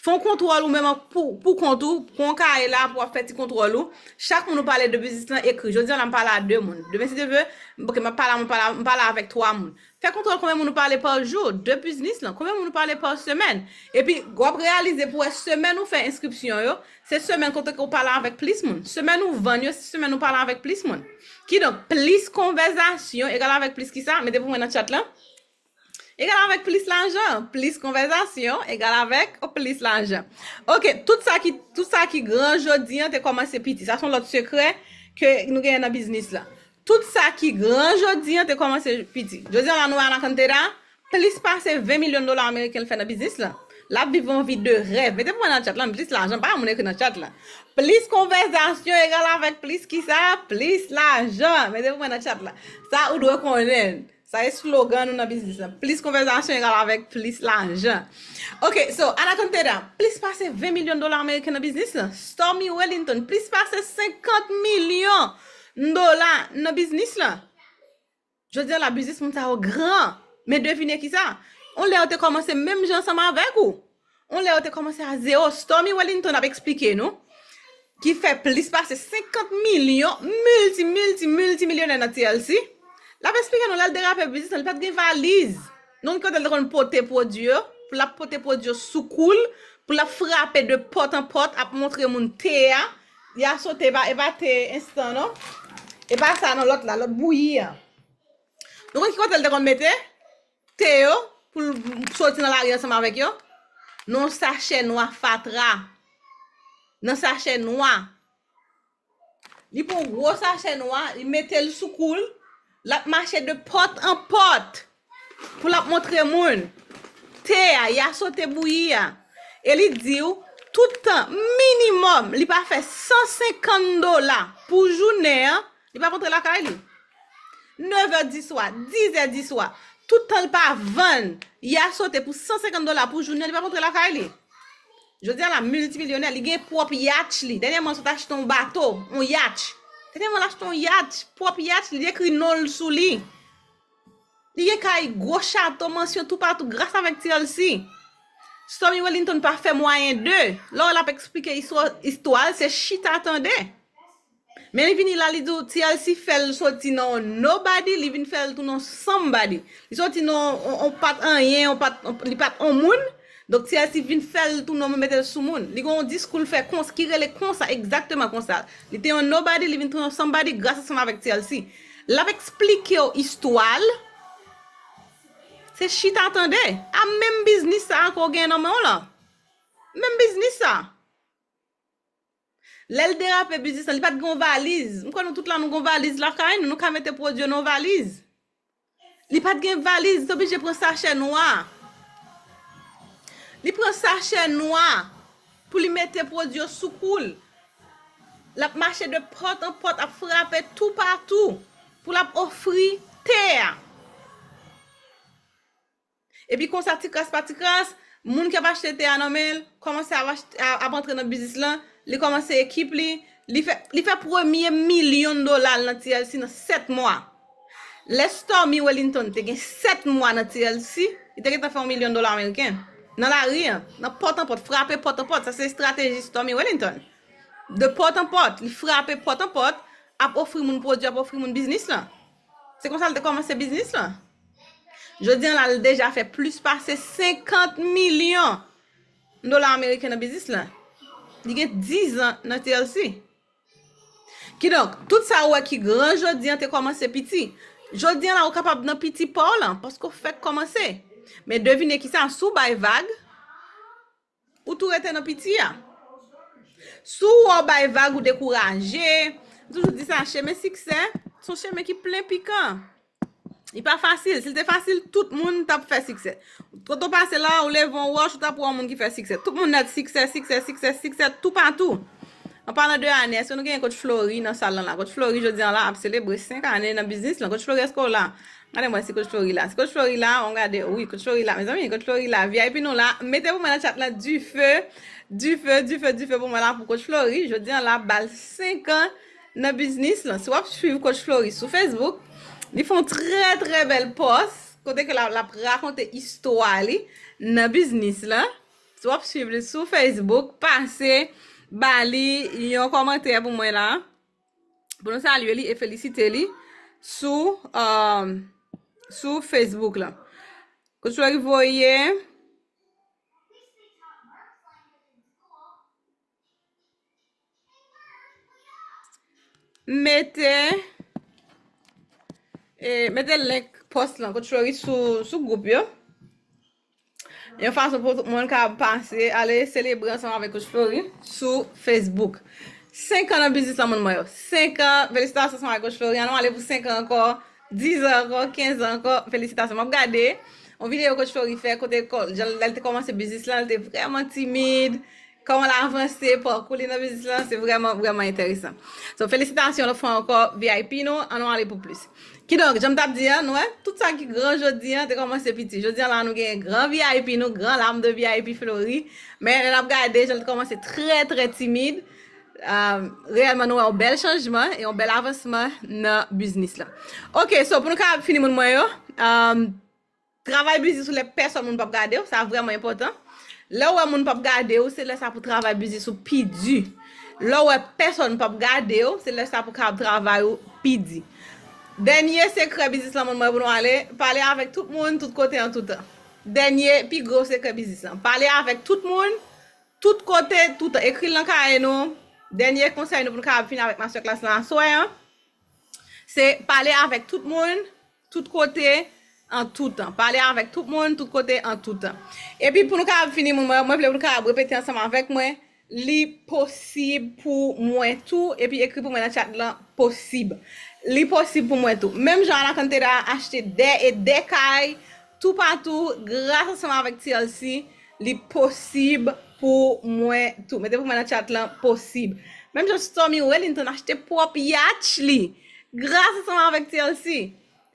Fè yon kontwòl ou menm pou, pou kont ou, pran yon kaye la pou w ap fè ti kontwòl ou. Chak moun ou pale de biznis lan, ekri. Jodi a la, m pale a de moun. Demen, si Dye vle, ok, m ap pale, m pale, m pale avèk twa moun. Fè kontwòl konbyen moun ou pale pa jou, de biznis lan, konbyen moun ou pale pa semèn. Epi, w ap reyalize pou wè semèn ou fè enskripsyon yo, se semèn kote ke w pale avèk plis moun. Semèn ou vann yo, se semèn ou pale avèk plis moun. Kidonk, plis konvèzasyon egal avèk plis kisa? Mete pou mwen nan tchat lan. Egal avèk plis lajan. Plis konvèzasyon egal avèk plis lajan. Ok, tout sa ki, tout sa ki gran jodi an te kòmanse piti. Sa se yon lòt sekrè ke nou genyen nan biznis la. Tout sa ki gran jodi an te kòmanse piti. Jodi an la, nou wè Anacantera, plis pase ven milyon dola ameriken l fè nan biznis la. L ap viv yon vi de rèv. Mete pou mwen nan tchat la, plis lajan, pa moun ekri nan tchat la. Plis konvèzasyon egal avèk plis kisa? Plis lajan. Mete pou mwen nan tchat la. Sa ou dwe konnen. Sa e slogan nou nan biznis lan. Plis konvèzasyon egal avèk plis lajan. Ok, so, Anacantera, plis pase ven milyon dola ameriken nan biznis lan. Stormy Wellington, plis pase senkant milyon dola nan biznis lan. Jodi a la, biznis moun sa yo gran. Men devine kisa? On lè yo te kòmanse menm jan ansanm avèk ou. On lè yo te kòmanse a zewo. Stormy Wellington ap eksplike nou, ki fè plis pase senkant milyon, milti, milti, milti milyonè nan T L C. L ap eksplike nou lè l derape biznis lan, li pa t gen valiz. Non, kote l te konn pote pwodui yo, pou l ap pote pwodui yo sou kou l, pou l ap frape de pòt an pòt, ap montre moun te a. Ya sote, e pa, e pa te enstan, non. E pa sa, non, lòt la, lòt bouyi a. Nou konn ki kote l te konn mete te yo pou l soti nan lari ansanm avèk yo? Nan yon sachè nwa fatra. Nan sachè nwa. Li pran yon gwo sachè nwa, li mete l sou kou l, l ap mache de pòt an pòt pou l ap montre moun te a, ya sote bouyi a. E li di w, tout tan, minimòm, li pa fè san senkant dola pou jounen an, li p ap antre lakay li. Nèv è di swa, dis è di swa, tout tan l pa vann, ya sote pou san senkant dola pou jounen an, li p ap antre lakay li. Jodi a la, miltimilyonè, li gen pwòp yatch li. Dènyèman, l sot achte yon bato, yon yatch. Dènyèman, l achte yon yatch, pwòp yatch li, li ekri non l sou li. Li gen kay, gwo chato, mansyon toupatou gras avèk T L C. Stormy Wellington pa fè mwayen de. Lè w wè l ap eksplike istwa, istwa l, se chita tande. Men li vini la, li di w T L C fè l soti nan yon nobody, li vin fè l tounen yon somebody. Li soti nan yon, yon, yon pa t anyen, yon pa t, yon, li pa t yon moun. Donk T L C vin fè l tounen yon moun, mete l sou moun. Li gen yon diskou l fè konsa, ki rele konsa, egzakteman konsa. Li te yon nobody, li vin tounen yon somebody gras ansanm avèk T L C. L ap eksplike w istwa l. Se chita tande. A menm biznis sa a ke w gen nan men w lan. Menm biznis sa. Lè l derape biznis lan, li pa t gen yon valiz. M kwè nou tout la nou gen yon valiz lakay nou, nou ka mete pwodui yo nan yon valiz. Li pa t gen valiz, li te oblije pran sachè nwa. Li pran sachè nwa pou li mete pwodui yo sou kou l. L ap mache de pòt an pòt, ap frape toupatou pou l ap ofri te a. Epi konsa, ti kras pa ti kras, moun k ap achte te a nan men l, kòmanse ap achte, ap antre nan biznis lan, li kòmanse ekip li, li fè, li fè premye milyon dola l nan T L C nan sèt mwa. Lè Stormy Wellington te gen sèt mwa nan T L C, li te gentan fè yon milyon dola ameriken. Nan lari an, nan pòt an pòt, frape pòt an pòt, sa se estrateji Stormy Wellington. De pòt an pòt, li frape pòt an pòt, ap ofri moun pwodui, ap ofri moun biznis lan. Se konsa l te kòmanse biznis lan. Jodi an la, l deja fè plis pase senkant milyon dola ameriken nan biznis lan. Li gen diz an nan T L C. Kidonk, tout sa ou wè ki gran jodi an te kòmanse piti. Jodi an la, ou kapab nan piti pa w lan, paske w fèk kòmanse. Men devine kisa, si w bay vag, ou tou rete nan piti a. Si w wè w bay vag, ou dekouraje, m toujou di sa, chemen siksè, se yon chemen ki plen pikan. Li pa fasil. Si l te fasil, tout moun t ap fè siksè. Kote w pase la, ou leve yon wòch, ou t ap wè yon moun ki fè siksè. Tout moun nèt siksè, siksè, siksè, siksè, toupatou. An palan de ane, èske nou genyen Coach Flory nan sal lan la? Coach Flory, jodi an la, ap selebre senk ane nan biznis lan. Coach Flory, èske w la? Gade mwen si Coach Flory la. Si Coach Flory la, on gade, wi, Coach Flory la. Mezanmi, Coach Flory la. V I P nou la. Mete pou mwen nan chat lan, dife, dife, dife, dife pou mwen la pou Coach Flory. Jodi an la, bal senk an nan biznis lan. Si w ap swiv Coach Flory sou Facebook, li fè yon trè, trè bèl pòs kote ke l ap, l ap rakonte istwa li nan biznis lan. Si w ap swiv li sou Facebook, pase ba li yon kòmantè pou mwen la, pou nou salye li e felisite li sou, um, sou Facebook lan. Coach Flory voye. Mete, e, mete link pòs lan, Coach Flory sou, sou gwoup yo. Yon fason pou tout moun ka pase, ale selebre ansanm avèk Coach Flory sou Facebook. Senk an nan biznis lan, moun mwen yo. Senk an, felisitasyon ansanm avèk Coach Flory. Ann nou ale pou senk an ankò, diz an ankò, kenz an ankò, felisitasyon. M ap gade yon videyo Coach Flory fè kote kò-, jan lè l te kòmanse biznis lan, l te vrèman timid. Kòman l avanse, pakou li nan biznis lan, se vrèman, vrèman enteresan. So, felisitasyon yon lòt fwa ankò, V I P nou, ann nou ale pou plis. Kidonk, jan m t ap di an, nou wè, tout sa ki gran jodi an te kòmanse piti. Jodi an la, nou gen gran V I P nou, gran lam de V I P Flory. Men, lè n ap gade, jan l te kòmanse trè, trè timid. Um, reyèlman, nou wè yon bèl chanjman e yon bèl avansman nan biznis lan. Ok, so, pou nou kapab fini, moun mwen yo, um, travay biznis ou lè pèsòn moun p ap gade w, sa vrèman enpòtan. Lè w wè moun p ap gade w, se lè sa pou travay biznis ou pi di. Lè w wè pèsòn p ap gade w, se lè sa pou kapab travay ou pi di. Dènye sekrè biznis lan, moun mwen, pou nou ale, pale avèk tout moun, tout kote, an tout tan. Dènye, pi gwo sekrè biznis lan. Pale avèk tout moun, tout kote, tout tan. Ekri l nan kaye nou. Dènye konsèy nou pou nou kapab fini avèk masterclass lan aswè an. Se pale avèk tout moun, tout kote, an tout tan. Pale avèk tout moun, tout kote, an tout tan. Epi pou nou kapab fini, moun mwen, mwen vle pou nou kapab repete ansanm avèk mwen, li posib pou mwen tou, epi ekri pou mwen nan chat lan, posib. Li posib pou mwen tou. Menm jan Anacantera achte dè e dè kay, toupatou, gras ansanm avèk T L C, li posib pou mwen tou. Mete pou mwen nan chat lan, posib. Menm jan Stormy Wellington achte pwòp yatch li, gras ansanm avèk T L C,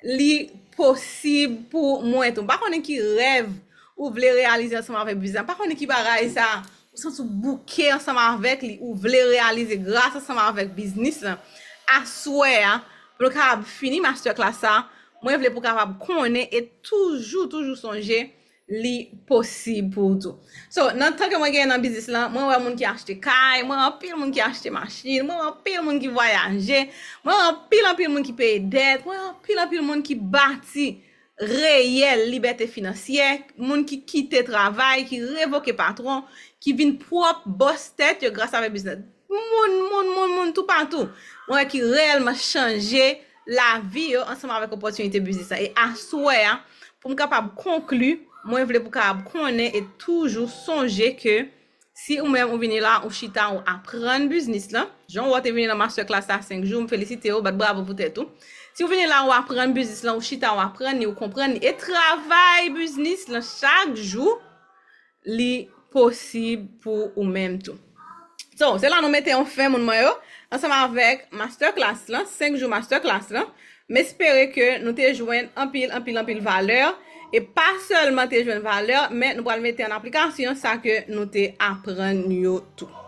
li posib pou mwen tou. M pa konnen ki rèv ou vle reyalize ansanm avèk biznis lan. M pa konnen ki bagay sa, ou santi w bouke ansanm avèk li, ou vle reyalize gras ansanm avèk biznis lan. Aswè a, pou nou kapab fini masterclass sa, mwen vle pou kapab konnen e toujou, toujou sonje li posib pou ou tou. So, nan tan ke mwen genyen nan biznis lan, mwen wè moun ki achte kay, mwen wè anpil moun ki achte machin, mwen wè anpil moun ki vwayaje, mwen wè anpil, anpil moun ki peye dèt, mwen wè anpil, anpil moun ki bati reyèl libète finansyè, moun ki kite travay, ki revoke patwon, ki vin pwòp bòs tèt yo gras avèk biznis. Moun, moun, moun, moun, toupatou. Mwen wè ki reyèlman chanje lavi yo ansanm avèk opòtinite biznis la. E aswè a, pou m kapab konkli, mwen vle pou kapab konnen e toujou sonje ke Si ou menm ou vini la, ou chita, ou aprann biznis lan, jan w te vini nan masterclass la senk jou, m felisite w, bat bravo pou tèt ou. Si ou vini la, ou aprann biznis lan, ou chita, ou aprann li, ou konprann li, e travay biznis lan chak jou, li posib pou ou menm tou. So, se la nou mete yon fen, moun mwen yo, ansanm avèk masterclass lan, senk jou masterclass lan. M espere ke nou te jwenn anpil, anpil, anpil valè. E pa sèlman te jwenn valè, men nou pral mete an aplikasyon sa ke nou te aprann yo tou.